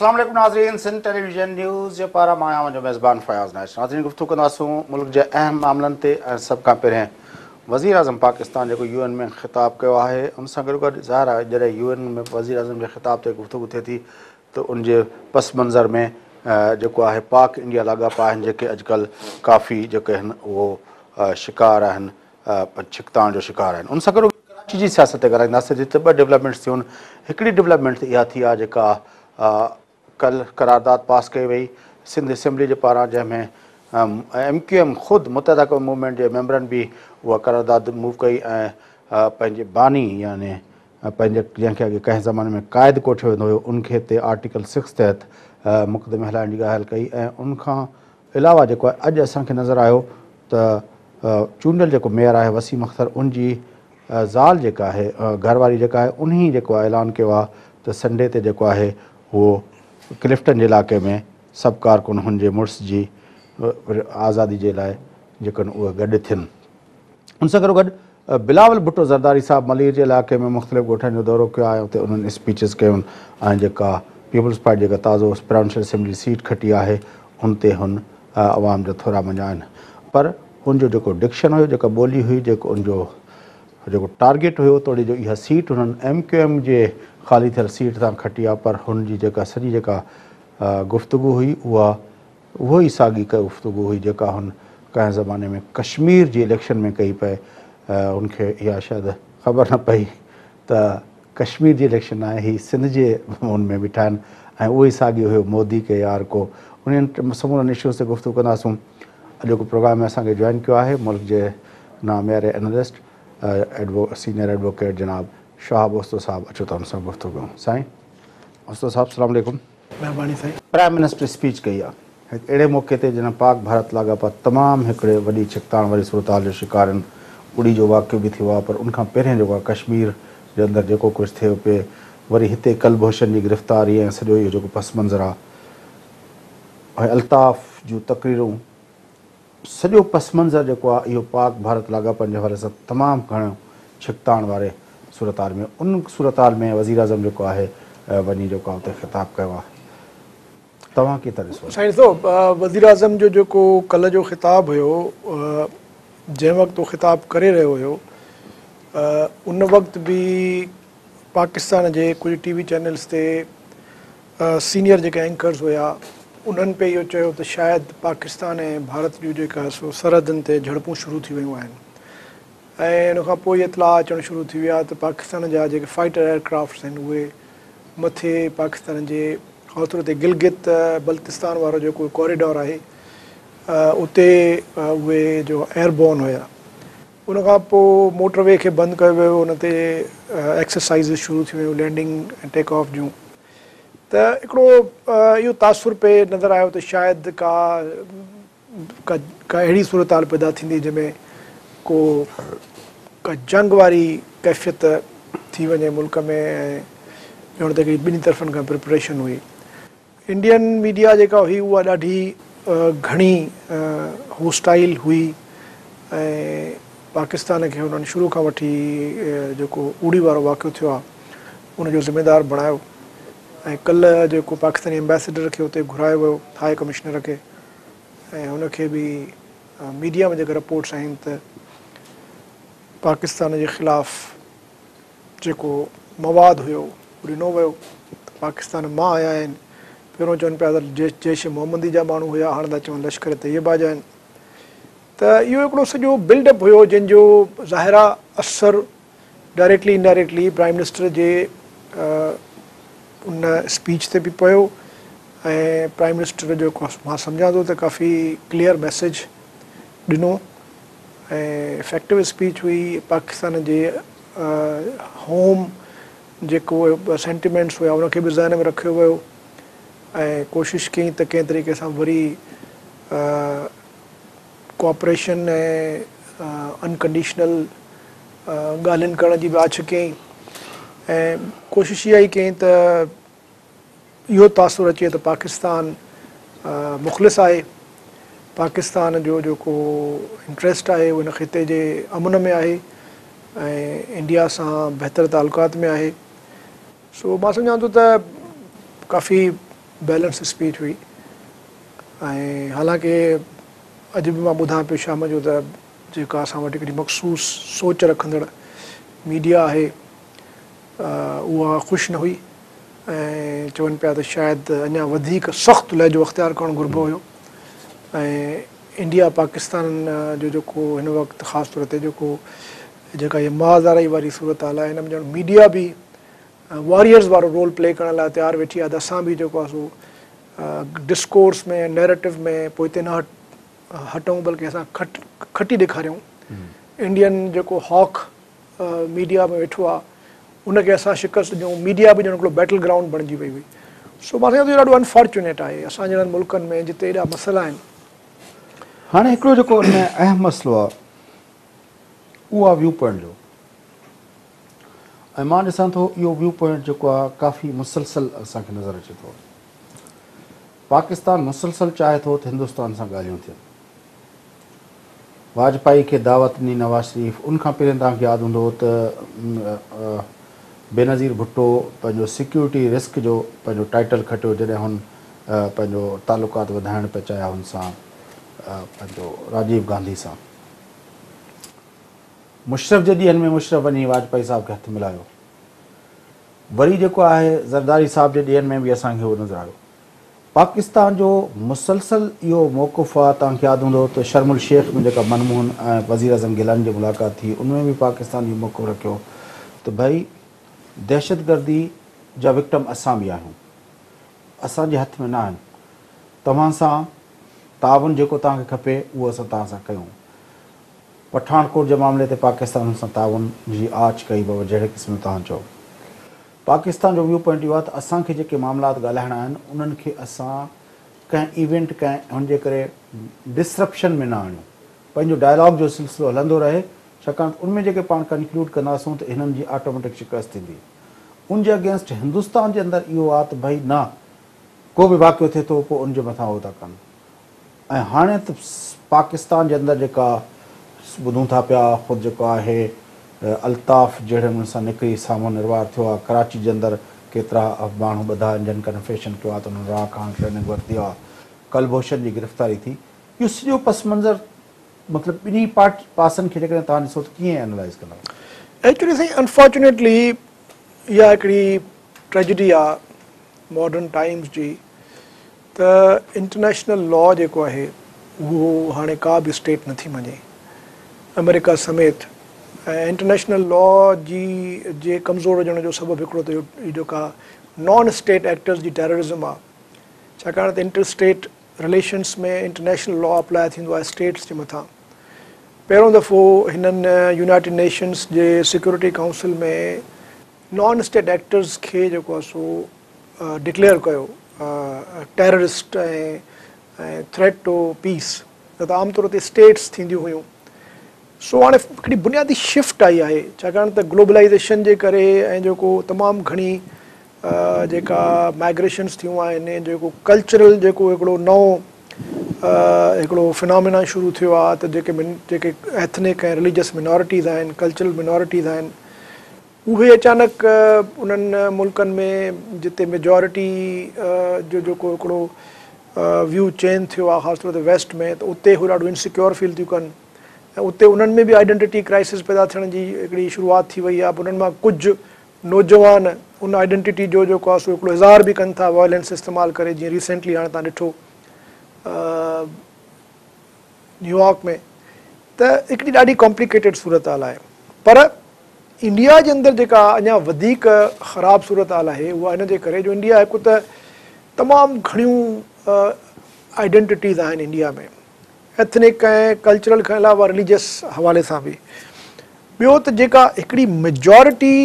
اسلام عليڪم ناظرين سنڌ ٽيليويزن نيوز جي پاران مان آهيان اوهان جو ميزبان فياض نائچ. ناظرين گفتگو ڪنداسون ملڪ جي اهم معاملن تي ۽ سڀ کان پهرين وزيراعظم پاڪستان جيڪو يو اين ۾ خطاب ڪيو آهي ان سان گڏوگڏ ظاهر آهي جڏهن يو اين ۾ وزيراعظم جي خطاب تي گفتگو ٿئي ٿي ته ان جي پس منظر ۾ جيڪو آهي پاڪ انڊيا لاڳاپا آهن جيڪي اڄڪلهه ڪافي جيڪي آهن اهو شڪار آهن ڇڪتاڻ جو شڪار آهن. ان سان گڏوگڏ ڪراچي جي سياست تي ڳالهائينداسين جتي ٻه ڊولپمينٽس ٿيون آهن. هڪڙي ڊولپمينٽ اها ٿي آهي جيڪا ڪلهه قرارداد پاس ڪئي وئي سنڌ اسيمبلي جي پاران جنهن ۾ ايم ڪيو ايم خود متحده قومي موومينٽ جي ميمبرن به اها قرارداد موو ڪئي ۽ پنهنجي باني يعني پنهنجي جنهن کي اڳي ڪنهن زماني ۾ قائد ڪوٺيو ويندو هيو ان کي تي آرٽيڪل سڪس تحت مقدمي هلائڻ جي ڳالهه ڪئي ۽ ان کان علاوه جيڪو آهي اڄ اسان کي نظر آيو ته چونڊيل جيڪو ميئر آهي وسيم اختر ان جي زال جيڪا آهي گهر واري جيڪا آهي انهي جيڪو آهي اعلان ڪيو آهي ته سنڊي تي جيڪو آهي اهو ڪلفٽن جي علائقي ۾ سڀ ڪارڪن هن جي مڙس جي آزادي جي لاء جيڪو آهن اهي گڏ ٿين. ان سان گڏوگڏ بلاول ڀٽو زرداري صاحب ملير جي علائقي ۾ مختلف ڳوٺن جو دورو ڪيو آهي اتي انهن اسپيچز ڪيون ۽ جيڪا پيپلز پارٽي جيڪا تازو پراونشل اسيمبلي سيٽ کٽي آهي ان تي هن عوام جا ٿورا مڃيا آهن پر ان جو جيڪو ڊڪشن هيو جيڪا ٻولي هئي جيڪو ان جو جيڪو ٽارگيٽ هيو توڙي جو اها سيٽ هنن ايم ڪيو ايم جي خالي ٿيل سيٽ تان کٽي آهي پر هن جي جيڪا سڄي جيڪا گفتگو هئي اها اهو ئي ساڳي گفتگو هئي جيڪا هن ڪنهن زماني ۾ ڪشمير جي اليڪشن ۾ ڪئي پئي. هن کي اها شايد خبر نه پئي ته ڪشمير جي اليڪشن ناهي هي سنڌ جي ان ۾ بيٺا آهن ۽ اهو ئي ساڳيو هيو مودي ڪي يار ڪو. انهن سمورن اشوز تي گفتگو ڪنداسون. اڄوڪو پروگرام ۾ اسان کي جوائن ڪيو آهي ملڪ جي نامياري اينالسٽ سينيئر ايڊووڪيٽ جناب شهاب اوستو صاحب اچو ته ان سان گفتگو ڪيون. سائين اوستو صاحب السلام عليڪم. مهرباني سائين. پرائم منسٽر اسپيچ ڪئي آ هڪ اهڙي موقعي تي جڏهن پاڪ ڀارت لاڳاپا تمام هڪڙي وڏي ڇڪتاڻ واري صورتحال جو شڪار آهن اڙي جو واقعو به ٿيو آ پر ان کان پهرين جيڪو آ ڪشمير جي اندر جيڪو ڪجهه ٿيو پئي وري هتي ڪلڀوشن جي گرفتاري ۽ سڄو اهو جيڪو پس منظر آ ۽ الطاف جون تقريرون سڄو پس منظر جيڪو آهي اهو پاڪ ڀارت لاڳاپن جي حوالي سان تمام گهڻو ڇڪتاڻ واري صورتحال ۾ ان صورتحال ۾ وزيراعظم جيڪو آهي وڃي جيڪو آهي اتي خطاب ڪيو آهي توهان ڪيئن ٿا ڏسو؟ سائين ڏسو وزيراعظم جو جيڪو ڪلهه جو خطاب هيو جنهن وقت هو خطاب ڪري رهيو هيو ان وقت به پاڪستان جي ڪجهه ٽي وي چينلز تي سينيئر جيڪي اينڪرز هيا انهن پئي اهو چيو ته شايد پاڪستان ۽ ڀارت جون جيڪا سو سرحدن تي جهڙپون شروع ٿي ويون آهن ۽ ان کان پوء اطلاع اچڻ شروع ٿي ويا ته پاڪستان جا جيڪي فائٽر ايئر ڪرافٽس آهن اهي مٿي پاڪستان جي خاص طور تي گلگت بلتستان وارو جيڪو ڪوريڊور آهي اتي اهي جو ايئر بورن هيا ان کان پوء موٽر وي کي بند ڪيو ويو ان تي ايڪسرسائيزز شروع ٿي ويون لينڊنگ ۽ ٽيڪ آف جون ته هڪڙو اهو تاثر پئي نظر آيو ته شايد ڪا ڪا اهڙي صورتحال پيدا ٿيندي جنهن ۾ ڪو ڪا جنگ واري ڪيفيت ٿي وڃي ملڪ ۾ ۽ ڄڻ ته هڪڙي ٻنهي طرفن کان پريپريشن هئي. انڊين ميڊيا جيڪا هئي اها ڏاڍي گهڻي هوسٽائل هئي ۽ پاڪستان کي انهن شروع کان وٺي جيڪو اڙي وارو واقعو ٿيو آهي ان جو ذميدار بڻايو ۽ ڪلهه جيڪو پاڪستاني ايمبيسڊر کي اتي گهرايو ويو هاء ڪمشنر کي ۽ ان کي به ميڊيا ۾ جيڪا رپورٽس آهن ته پاڪستان جي خلاف جيڪو مواد هيو اهو ڏنو ويو ته پاڪستان مان آيا آهن، پهريون چون پيا ته جيش محمدي جا ماڻهو هيا هاڻ ٿا چون لشڪر طيبه جا آهن ته اهو هڪڙو سڄو بلڊ اپ هيو جنهن جو ظاهر آ اثر ڊائريڪٽلي انڊائريڪٽلي پرائم منسٽر جي ان اسپيچ تي به پيو ۽ پرائم منسٽر جو مان سمجهان ٿو ته ڪافي ڪليئر ميسيج ڏنو ۽ افيڪٽو اسپيچ هئي پاڪستان جي هوم جيڪو سينٽيمينٽس هيا ان کي به ذهن ۾ رکيو ويو ۽ ڪوشش ڪئي ته ڪنهن طريقي سان وري ڪوآپريشن ۽ انڪنڊيشنل ڳالهين ڪرڻ جي به آڇ ڪيائين ۽ ڪوشش اها ئي ڪيائين ته اهو تاثر اچي ته پاڪستان مخلص آهي، پاڪستان جو جيڪو انٽريسٽ آهي اهو هن خطي جي امن ۾ آهي ۽ انڊيا سان بهتر تعلقات ۾ آهي. سو مان سمجهان ٿو ته ڪافي بيلنس اسپيچ هئي ۽ حالانڪه اڄ به مان ٻڌان پيو شام جو ته جيڪا اسان وٽ هڪڙي مخصوص سوچ رکندڙ ميڊيا آهي اها خوش نه هئي ۽ چون پيا ته شايد اڃا وڌيڪ سخت لهجو اختيار ڪرڻ گهربو هيو ۽ انڊيا پاڪستان جو جيڪو هن وقت خاص طور تي جيڪو جيڪا هي محاذ آرائي واري صورتحال آهي هن ۾ ڄڻ ميڊيا به واريئرز وارو رول پلي ڪرڻ لاء تيار ويٺي آهي ته اسان به جيڪو آهي سو ڊسڪورس ۾ نيريٽو ۾ پوئتي نه هٽون بلڪه اسان کٽ کٽي ڏيکاريون انڊين جيڪو هاڪ ميڊيا ۾ ويٺو آ ان کي اسان شڪست ڏيون ميڊيا به ڄڻ هڪڙو بيٽل گرائونڊ بڻجي وئي هئي سو مان سمجهان ٿو اهو ڏاڍو انفارچونيٽ آهي اسان جهڙن ملڪن ۾ جتي ايڏا مسئلا آهن. هاڻي هڪڙو جيڪو ان ۾ اهم مسئلو آ اهو آ ويو پوائنٽ جو ۽ مان ڏسان ٿو اهو ويو پوائنٽ جيڪو آ ڪافي مسلسل اسان کي نظر اچي ٿو. پاڪستان مسلسل چاهي ٿو ته هندستان سان ڳالهيون ٿين. واجپائي کي دعوت ڏني نواز شريف، ان کان پهرين توهان کي ياد هوندو ته بينظير ڀٽو پنهنجو سيڪيورٽي رسڪ جو پنهنجو ٽائيٽل کٽيو جڏهن هن پنهنجو تعلقات وڌائڻ پئي چاهيا هن سان پنهنجو راجيو گانڌي سان. مشرف جي ڏينهن ۾ مشرف وڃي واجپائي صاحب کي هٿ ملايو. وري جيڪو آهي زرداري صاحب جي ڏينهن ۾ به اسان کي اهو نظر آيو. پاڪستان جو مسلسل اهو موقف آ، توهان کي ياد هوندو ته شرم الشيخ ۾ جيڪا منموهن ۽ وزيراعظم گيلاني جي ملاقات ٿي ان ۾ به پاڪستان اهو موقف رکيو ته ڀئي دهشتگردي جا وڪٽم اسان به آهيون، اسان جي هٿ ۾ نه آهن، توهان سان تعاون جيڪو توهان کي کپي اهو اسان توهان سان ڪيون. پٺاڻ ڪوٽ جي معاملي تي پاڪستان هن سان تعاون جي آڇ ڪئي بابا جهڙي قسم جو توهان چئو. پاڪستان جو ويو پوائنٽ اهو آهي ته اسان کي جيڪي معاملات ڳالهائڻا آهن انهن کي اسان ڪنهن ايونٽ ڪنهن هن جي ڪري ڊسرپشن ۾ نه آڻيون پنهنجو ڊائلاگ جو سلسلو هلندو رهي ڇاڪاڻ ته ان ۾ جيڪي پاڻ ڪنڪلوڊ ڪنداسون ته هنن جي آٽوميٽڪ شڪست ٿيندي ان جي اگينسٽ هندستان جي اندر اهو آهي ته ڀئي نه ڪو به واقعو ٿئي ٿو پوء ان جي مٿان اهو ٿا ڪن ۽ هاڻي ته پاڪستان جي اندر جيڪا ٻڌون ٿا پيا خود جيڪو آهي الطاف جهڙي نموني سان نڪري سامهون نروار ٿيو آهي ڪراچي جي اندر ڪيترا ماڻهو ٻڌا آهن جن ڪنفيشن ڪيو آهي ته انهن را کان ٽريننگ ورتي آهي ڪلڀوشن جي گرفتاري ٿي اهو سڄو پس منظر مطلب ٻنهي پارٽ پاسن کي جيڪڏهن توهان ڏسو ته ڪيئن اينالائز ڪندا؟ ايڪچولي سائين انفارچونيٽلي اها هڪڙي ٽريجڊي آ ماڊرن ٽائيمز جي ته انٽرنيشنل لا جيڪو آهي اهو هاڻي ڪا به اسٽيٽ نٿي مڃي آمريڪا سميت ۽ انٽرنيشنل لا جي جي ڪمزور هجڻ جو سبب هڪڙو ته اهو جيڪا نان اسٽيٽ ايڪٽرز جي ٽيررزم آ ڇاڪاڻ ته inter state relations ۾ international law apply ٿيندو آهي اسٽيٽس جي مٿان پهريون دفعو هنن يونائيٽيڊ نيشنز جي security council ۾ non state actors کي جيڪو آهي سو ڊڪليئر ڪيو ٽيررسٽ ۽ ٿريٽ ٽو پيس نه ته عام طور تي اسٽيٽس ٿينديون هيون سو هاڻي هڪڙي بنيادي شفٽ آئي آهي ڇاڪاڻ ته گلوبلائيزيشن جي ڪري ۽ جيڪو تمام گهڻي جيڪا مائگريشنس ٿيون آهن جيڪو ڪلچرل جيڪو هڪڙو نئون هڪڙو فنامينا شروع ٿيو آهي ته جيڪي جيڪي ايٿنڪ ۽ رليجس منارٽيز آهن ڪلچرل منارٽيز آهن اهي اچانڪ انهن ملڪن ۾ جتي ميجارٽي جو جيڪو هڪڙو ويو چينج ٿيو آهي خاص طور تي ويسٽ ۾ ته اتي هو ڏاڍو انسيڪيور فيل ٿيون ڪن ۽ اتي انهن ۾ به آئيڊنٽيٽي ڪرائسس پيدا ٿيڻ جي هڪڙي شروعات ٿي وئي آهي انهن مان ڪجهه نوجوان ان آئيڊنٽيٽي جو جيڪو آهي سو هڪڙو اظهار به ڪن ٿا وائلنس استعمال ڪري جيئن ريسينٽلي هاڻي توهان ڏٺو نيويارڪ ۾ ته هڪڙي ڏاڍي ڪامپليڪيٽيڊ صورتحال آهي پر انڊيا جي اندر جيڪا اڃا وڌيڪ خراب صورتحال آهي اها ان جي ڪري جو انڊيا هڪ ته تمام گهڻيون آئيڊنٽيٽيز آهن انڊيا ۾ ايٿنڪ ۽ ڪلچرل کان علاوه رليجس حوالي سان به ٻيو ته جيڪا هڪڙي ميجارٽي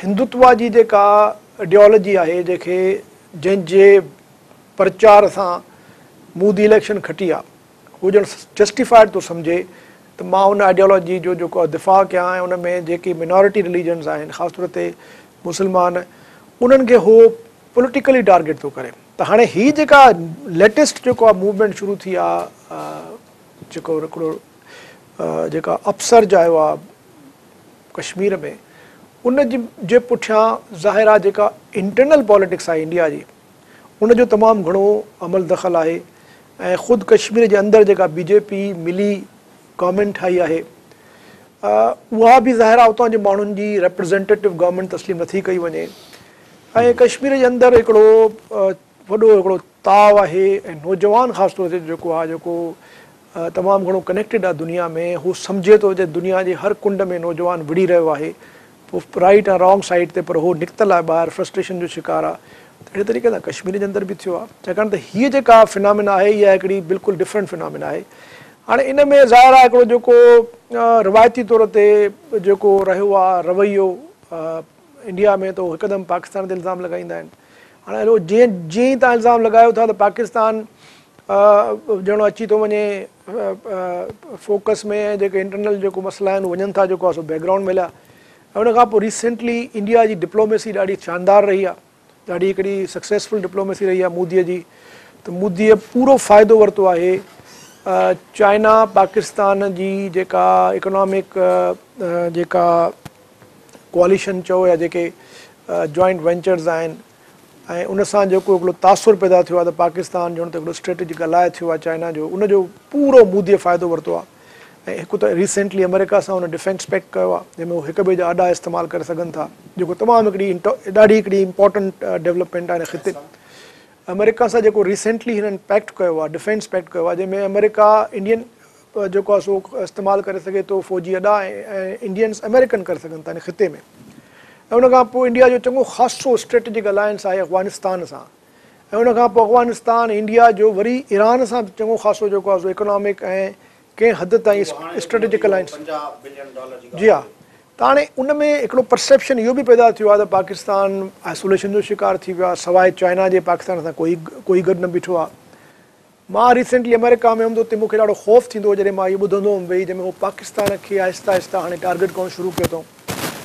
هندوتوا جي جيڪا آئيڊيالوجي آهي جنهن کي جنهن جي پرچار سان مودي اليڪشن کٽي آ هو ڄڻ جسٽيفائيڊ ٿو سمجهي ته مان ان آئيڊيالوجي جو جيڪو آهي دفاع ڪيان ۽ ان ۾ جيڪي مينارٽي رليجنز آهن خاص طور تي مسلمان انهن کي هو پوليٽيڪلي ٽارگيٽ ٿو ڪري ته هاڻي هي جيڪا ليٽيسٽ جيڪو آهي موومينٽ شروع ٿي آهي جيڪو هڪڙو جيڪا اپسرج آيو آهي ڪشمير ۾ ان جي پٺيان ظاهر آهي جيڪا انٽرنل پاليٽڪس آهي انڊيا جي ان جو تمام گهڻو عمل دخل آهي ۽ خود ڪشمير جي اندر جيڪا بي جي پي ملي گورنمينٽ ٺاهي آهي اها به ظاهر آهي اتان جي ماڻهن جي ريپريزينٽيٽو گورنمينٽ تسليم نٿي ڪئي وڃي ۽ ڪشمير جي اندر هڪڙو وڏو هڪڙو تاء آهي ۽ نوجوان خاص طور تي جيڪو آهي جيڪو تمام گهڻو ڪنيڪٽيڊ آهي دنيا ۾ هو سمجهي ٿو ته دنيا جي هر ڪنڊ ۾ نوجوان وڙهي رهيو آهي پوء رائيٽ ۽ رانگ سائيڊ تي پر هو نڪتل آهي ٻاهر فرسٽريشن جو شڪار آهي ته اهڙي طريقي سان ڪشمير جي اندر به ٿيو آهي ڇاڪاڻ ته هيء جيڪا فنامينا آهي اها هڪڙي بلڪل ڊفرنٽ فنامينا آهي هاڻي ان ۾ ظاهر آهي هڪڙو جيڪو روايتي طور تي جيڪو رهيو آهي رويو انڊيا ۾ ته هو هڪدم پاڪستان تي الزام لڳائيندا آهن هاڻي هلو جيئن جيئن ئي توهان الزام لڳايو ٿا ته پاڪستان ڄڻو اچي ٿو وڃي فوڪس ۾ ۽ جيڪي انٽرنل جيڪو مسئلا آهن وڃن ٿا جيڪو آهي سو بيڪ گرائونڊ ۾ هليا ۽ ان کان پوء ريسينٽلي انڊيا جي ڊپلوميسي ڏاڍي شاندار رهي آهي ڏاڍي هڪڙي سڪسيسفل ڊپلوميسي رهي آهي مودي جي ته مودي پورو فائدو ورتو آهي چائنا پاڪستان جي جيڪا اڪنامڪ جيڪا ڪواليشن چئو يا جيڪي جوائنٽ وينچرز آهن ۽ ان سان جيڪو هڪڙو تاثر پيدا ٿيو آهي ته پاڪستان ڄڻ ته هڪڙو اسٽريٽجڪ الاء ٿيو آهي چائنا جو ان جو پورو موديء فائدو ورتو آهي ۽ هڪ ته ريسينٽلي آمريڪا سان ان ڊفينس پيڪٽ ڪيو آهي جنهن ۾ هو هڪ ٻئي جا اڏا استعمال ڪري سگهن ٿا جيڪو تمام هڪڙي ڏاڍي هڪڙي امپورٽنٽ ڊولپمينٽ آهي هن خطي آمريڪا سان جيڪو ريسينٽلي هنن پيڪٽ ڪيو آهي ڊفينس پيڪٽ ڪيو آهي جنهن ۾ آمريڪا انڊين جيڪو آهي سو استعمال ڪري سگهي ٿو فوجي اڏا ۽ انڊينس آمريڪن ڪري سگهن ٿا هن خطي ۾ ۽ ان کان پوء انڊيا جو چڱو خاصو اسٽريٽجڪ الائنس آهي افغانستان سان ۽ ان کان پوء افغانستان انڊيا جو وري ايران سان به چڱو خاصو جيڪو آهي سو اڪنامڪ ۽ ڪنهن حد تائين اسٽريٽجڪ الائنس جي ها ته هاڻي ان ۾ هڪڙو پرسيپشن اهو به پيدا ٿيو آهي ته پاڪستان آئسوليشن جو شڪار ٿي ويو آهي سواء چائنا جي پاڪستان سان ڪوئي ڪوئي گڏ نه بيٺو آهي. مان ريسينٽلي آمريڪا ۾ هوم ته اتي مون کي ڏاڍو خوف ٿيندو هو جڏهن مان اهو ٻڌندو هوم ويهي جنهن ۾ هو پاڪستان کي آهستي آهستي هاڻي ٽارگيٽ ڪرڻ شروع ڪيو اٿئون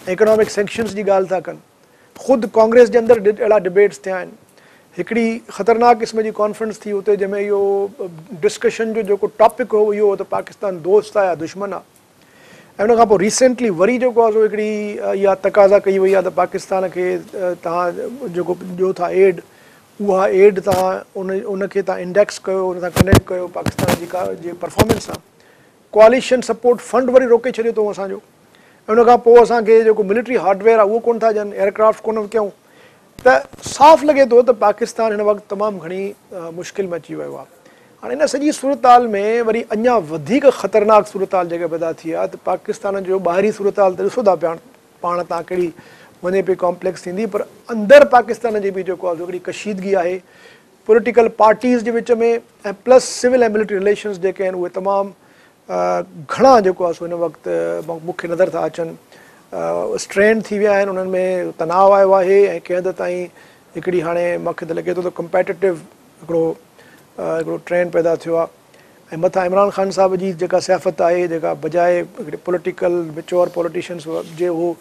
۽ اڪنامڪ سينڪشنز جي ڳالهه ٿا ڪن. خود ڪانگريس جي اندر اهڙا ڊبيٽس ٿيا آهن. هڪڙي خطرناڪ قسم جي ڪانفرنس ٿي اتي جنهن ۾ اهو ڊسڪشن جو جيڪو ٽاپڪ هو اهو هو ته پاڪستان دوست آهي يا دشمن آهي ۽ ان کان پوء ريسينٽلي وري جيڪو آهي سو هڪڙي اها تقاضا ڪئي وئي آهي ته پاڪستان کي توهان جيڪو ڏيو ٿا ايڊ اها ايڊ توهان ان ان کي توهان انڊيڪس ڪيو ان سان ڪنيڪٽ ڪيو پاڪستان جي ڪا جي پرفارمنس سان ڪواليشن سپورٽ فنڊ وري روڪي ڇڏيو اٿئون اسان جو ۽ ان کان پوء اسان کي جيڪو ملٽري هارڊويئر آهي اهو ڪونه ٿا ڏين ايئرڪرافٽ ڪونه وڪيائون ته صاف لڳي ٿو ته پاڪستان هن وقت تمام گهڻي مشڪل ۾ اچي ويو آهي هاڻي ان سڄي صورتحال ۾ وري اڃا وڌيڪ خطرناڪ صورتحال جيڪا پيدا ٿي آهي ته پاڪستان جو ٻاهرين صورتحال ته ڏسو ٿا پيا پاڻ تان ڪهڙي وڃي پئي ڪامپليڪس ٿيندي پر اندر پاڪستان جي به جيڪو آهي سو هڪڙي ڪشيدگي آهي پوليٽيڪل پارٽيز جي وچ ۾ ۽ پلس سول ۽ ملٽري رليشنز جيڪي آهن اهي تمام گهڻا جيڪو آهي سو هن وقت مون کي نظر ٿا اچن اسٽرينڊ ٿي ويا آهن انهن ۾ تناء آيو آهي ۽ ڪنهن حد تائين هڪڙي هاڻي مون کي ته لڳي ٿو ته ڪمپيٽيٽو هڪڙو هڪڙو ٽرينڊ پيدا ٿيو آهي ۽ مٿان عمران خان صاحب جي جيڪا سياست آهي جيڪا بجاء هڪڙي پوليٽيڪل ميچوئر پوليٽيشنس جي هو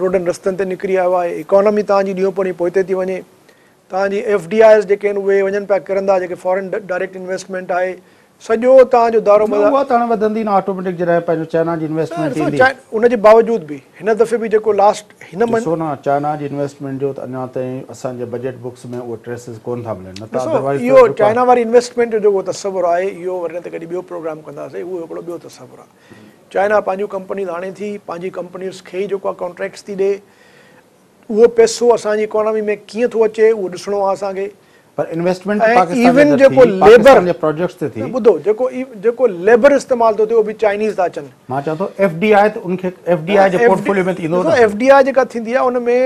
روڊن رستن تي نڪري آيو آهي اڪانومي توهان جي ڏينهون پوء ڏينهن پوئتي ٿي وڃي توهان جي ايف ڊي Is جيڪي آهن اهي وڃن پيا ڪرندا جيڪي فارن ڊائريڪٽ انويسٽمينٽ آهي سڄو توهان جو دارو نه مدار اها ته هاڻي وڌندي نه آٽوميٽڪ جڏهن پنهنجو چائنا جي نه انويسٽمينٽ ڏسو ايندي. ان جي باوجود به هن دفعي به جيڪو لاسٽ هن من. ڏسو نه چائنا جي انويسٽمينٽ جو ته اڃا تائين اسان جي بجيٽ بڪس ۾ اهي ٽريسز ڪونه ٿا ملن نه ته ڏسو ادروائيز ته اهو جيڪو چائنا واري انويسٽمينٽ جو جيڪو تصور آهي اهو وري نه ته ڪڏهن ٻيو پروگرام ڪنداسين اهو هڪڙو ٻيو تصور آهي چائنا پنهنجون ڪمپنيز آڻي ٿي پنهنجي ڪمپنيز کي ئي جيڪو آهي ڪانٽريڪٽس ٿي ڏي اهو پئسو اسان جي اڪانومي ۾ ڪيئن ٿو اچي اهو ڏسڻو آهي اسان کي. پر انويسٽمينٽ ته ۽ پاڪستان جي ايون اندر جيڪو ٿي، ليبر پاڪستان جي پراجيڪٽس تي ٿي. نه ٻڌو جيڪو جيڪو ليبر استعمال ٿو ٿئي اهو به چائنيز ٿا اچن. مان چوان ٿو ايف ڊي I ته ان کي ايف ڊي نه آء جي ايف ڊي پورٽفوليو ۾ ته ايندو ڏسو نه. ايف ڊي I جيڪا ٿيندي آهي ان ۾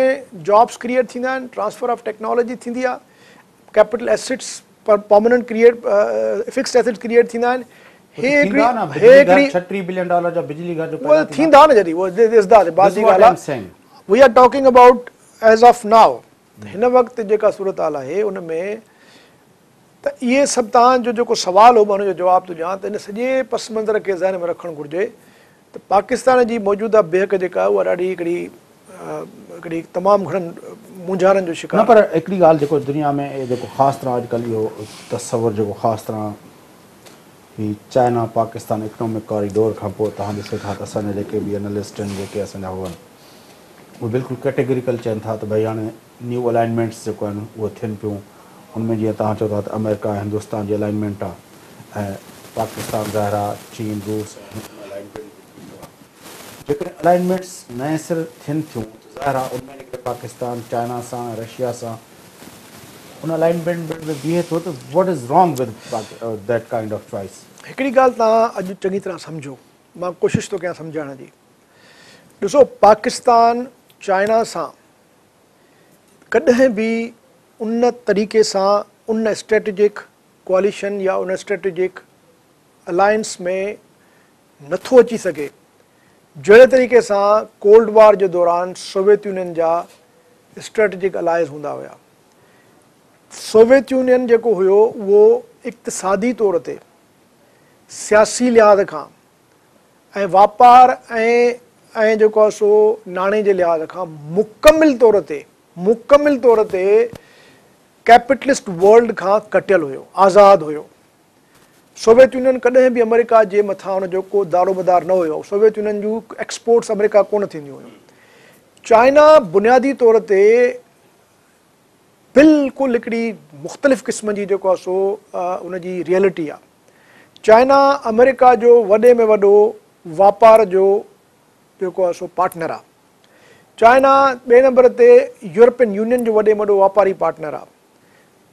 جابس ڪريئيٽ ٿيندا آهن ٽرانسفر آف ٽيڪنالاجي ٿيندي آهي capital assets permanent create fixed assets create ٿيندا آهن هي هي هڪڙي ٿيندا نه هي بجلي گهر هڪڙي 36 بلين ڊالر جا بجلي گهر جو اهي پيدا ٿيندا ٿيندا نه جڏهن اهي ڏسنداسين بعد This جي is what ڳالهه I am saying. آهي we are talking about as of now هن وقت جيڪا صورتحال آهي ان ۾ ته اهي سڀ توهان جو جيڪو سوال هو مان ان جو جواب ٿو ڏيان ته ان سڄي پس منظر کي ذهن ۾ رکڻ گهرجي ته پاڪستان جي موجوده بيهڪ جيڪا آهي اها ڏاڍي هڪڙي هڪڙي تمام گهڻن مونجهارن جو نه شڪار پر آهي. هڪڙي ڳالهه جيڪو دنيا ۾ جيڪو خاص طرح اڄڪلهه اهو تصور جيڪو خاص طرح هي چائنا پاڪستان اڪنامڪ ڪاريڊور کان پوء توهان ڏسو ٿا ته اسان جا جيڪي به انالسٽ آهن جيڪي اسان جا هو آهن اهي بلڪل ڪيٽيگريڪل چون ٿا ته ڀئي هاڻي نيو الائنمينٽس جيڪو آهن اهي ٿين پيون ان ۾ جيئن توهان چئو ٿا ته آمريڪا ۽ هندستان جي الائنمينٽ آ ۽ پاڪستان ظاهر آ چين، روس ۽ هن الائنمينٽ ۾ بيٺو آ. جيڪڏهن الائنمينٽس نئين سر ٿين ٿيون ته ظاهر آ ان ۾ جيڪڏهن پاڪستان چائنا سان ۽ رشيا سان ان الائنمينٽ ۾ بيهي ٿو ته what is wrong with that kind of choice? هڪڙي ڳالهه توهان اڄ چڱي طرح سمجهو، مان ڪوشش ٿو ڪيان سمجهائڻ جي. ڏسو پاڪستان چائنا سان ڪڏهن به ان طريقي سان ان اسٽريٽجڪ ڪواليشن يا ان اسٽريٽجڪ الائنس ۾ نٿو اچي سگهي جهڙي طريقي سان ڪولڊ وار جي دوران سوويت يونين جا اسٽريٽجڪ الائز هوندا هيا. سوويت يونين جيڪو هيو اهو اقتصادي طور تي، سياسي لحاظ کان ۽ واپار ۽ ۽ جيڪو آهي سو ناڻي جي لحاظ کان مڪمل طور تي مڪمل طور تي ڪيپيٽلسٽ ورلڊ کان ڪٽيل هيو، آزاد هيو. سوويت يونين ڪڏهن به آمريڪا جي مٿان ان جو ڪو دارومدار نه هيو. سوويت يونين جون ايڪسپورٽس آمريڪا ڪونه ٿينديون هيون. چائنا بنيادي طور تي بلڪل هڪڙي مختلف قسم جي جيڪو آهي سو ان جي ريئلٽي آهي. چائنا آمريڪا جو وڏي ۾ وڏو واپار جو جيڪو آهي سو پارٽنر آهي. چائنا ٻئي نمبر تي يورپين يونين جو وڏي ۾ وڏو واپاري پارٽنر آهي.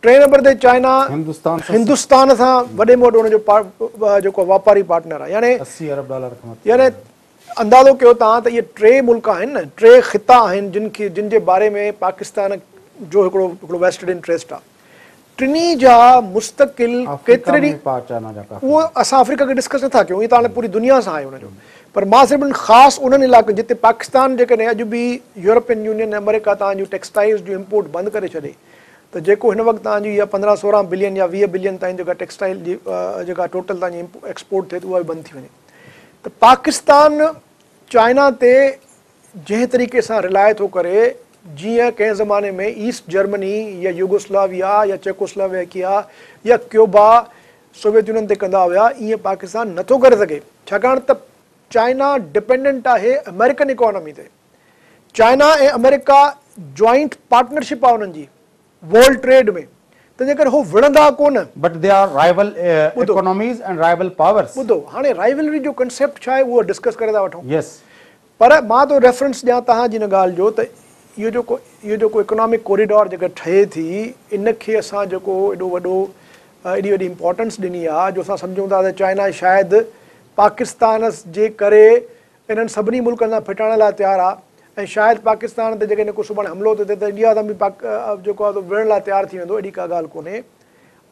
ٽئين نمبر تي چائنا هندستان سان وڏي ۾ وڏو ان جو جيڪو واپاري پارٽنر آهي يعني 80 ارب ڊالر کان مٿي. يعني اندازو ڪيو توهان ته اهي ٽي ملڪ آهن نه، ٽي خطا آهن جن کي جن جي باري ۾ پاڪستان جو هڪڙو هڪڙو ويسٽڊ انٽريسٽ آهي. ٽنهي جا مستقل آفريڪا ۾ پاڪ چائنا جا ڪافي اهو اسان آفريڪا کي ڊسڪس نٿا ڪيون، اهي ته هاڻي پوري دنيا سان آهي ان جو، پر مان صرف ان خاص انهن علائقن جتي پاڪستان جيڪڏهن اڄ به يورپين يونين ۽ آمريڪا توهان جون ٽيڪسٽائلز جون امپورٽ بند ڪري ڇڏي ته جيڪو هن وقت توهان جي اها 15 16 بلين يا 20 بلين تائين جيڪا ٽيڪسٽائل جي جيڪا ٽوٽل توهان جي ايڪسپورٽ ٿئي ٿي اها به بند ٿي وڃي ته پاڪستان چائنا تي جنهن طريقي سان رلاء ٿو ڪري، جيئن ڪنهن زماني ۾ ايسٽ جرمني يا يوگوسلاويا يا چيڪوسلوواڪيا يا ڪيوبا سوويت يونين تي ڪندا هيا، ايئن پاڪستان نه ٿو ڪري سگهي، ڇاڪاڻ ته چائنا ڊپينڊنٽ آهي آمريڪن اڪانومي تي. چائنا ۽ آمريڪا جوائنٽ پارٽنرشپ آهي انهن جي ورلڊ ٽريڊ ۾، تنهنجي ڪري هو وڙهندا ڪونه. But they are rival economies and rival powers. ٻڌو هاڻي رائيولري جو ڪنسيپٽ ڇا آهي اهو ڊسڪس ڪري ٿا وٺون. يس. پر مان ٿو ريفرنس ڏيان توهان جي ان ڳالهه جو ته اهو جيڪو اهو جيڪو اڪنامڪ ڪوريڊور جيڪا ٺهي ٿي ان کي اسان جيڪو ايڏو وڏو ايڏي وڏي امپارٽنس ڏني آهي جو اسان سمجهون ٿا ته چائنا شايد پاڪستان جي ڪري انهن سڀني ملڪن سان ڦٽائڻ لاء تيار آهي ۽ شايد پاڪستان تي جيڪڏهن ڪو سڀاڻي حملو ٿو ٿئي ته انڊيا سان به پاڪ جيڪو آهي سو وڙهڻ لاء تيار ٿي ويندو اهڙي ڪا ڳالهه ڪونهي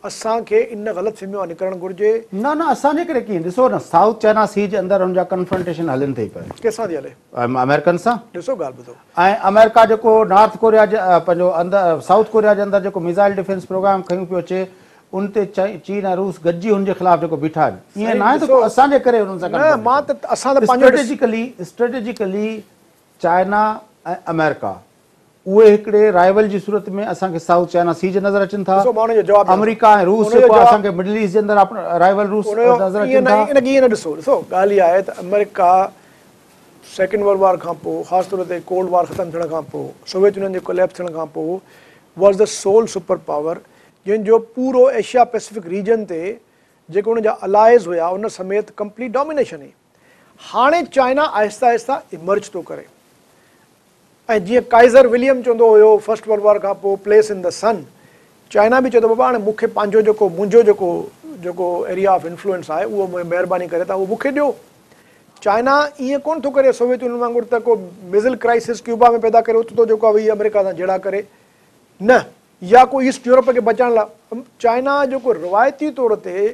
اسان کي ان غلط فهمي مان نڪرڻ گهرجي. نه نه اسان جي ڪري ڪيئن ڏسو نه سائوٿ چائنا سي جي اندر ان جا ڪنفرنٽيشن هلن ٿي پئي. ڪنهن سان ٿي هلي؟ آمريڪن سان. ڏسو ڳالهه ٻڌو. ۽ آمريڪا جيڪو نارٿ ڪوريا جي پنهنجو اندر سائوٿ ڪوريا جي اندر جيڪو ميزائل ڊفينس پروگرام کنيون پيو اچي ان تي چين ۽ روس گڏجي ان جي خلاف جيڪو بيٺا آهن ائين ناهي ته ڪو اسان جي ڪري انهن سان نه مان ته اسان ته پنهنجو اسٽريٽجيڪلي اسٽريٽجيڪلي چائنا ۽ آمريڪا اهي هڪڙي رائيول جي صورت ۾ اسان کي سائوٿ چائنا سي جي نظر اچن ٿا. ڏسو مان ان جو جواب ڏيان ٿو. آمريڪا ۽ روس ان جو جيڪو جواب اسان کي مڊل ايسٽ جي اندر رائيول روس ان جو نظر ائين اچن نه ٿا. ان کي ائين نه ڏسو ڏسو ڳالهه اها آهي ته آمريڪا سيڪنڊ ورلڊ وار کان پوء خاص طور تي ڪولڊ وار ختم ٿيڻ کان پوء سوويت يونين جي ڪوليپس ٿيڻ کان پوء was the sole super power جنهن جو پورو ايشيا پيسفڪ ريجن تي جيڪي ان جا الائز هيا ان سميت ڪمپليٽ ڊومينيشن هئي. هاڻي چائنا آهستي آهستي ايمرج ٿو ڪري. ۽ جيئن ڪائزر وليم چوندو هيو فرسٽ ورلڊ وار کان پوء پليس ان دا سن، چائنا به چئي ٿو بابا هاڻي مون کي پنهنجو جيڪو منهنجو جيڪو جيڪو ايريا آف انفلوئنس آهي اهو مهرباني ڪري توهان اهو مون کي ڏيو. چائنا ائين ڪونه ٿو ڪري سوويت يونين وانگر ته ڪو ميزل ڪرائسس ڪيوبا ۾ پيدا ڪري اتي ٿو جيڪو آهي ويهي آمريڪا سان جهيڙا ڪري نه يا ڪو ايسٽ يورپ کي بچائڻ لاء چائنا جيڪو روايتي طور تي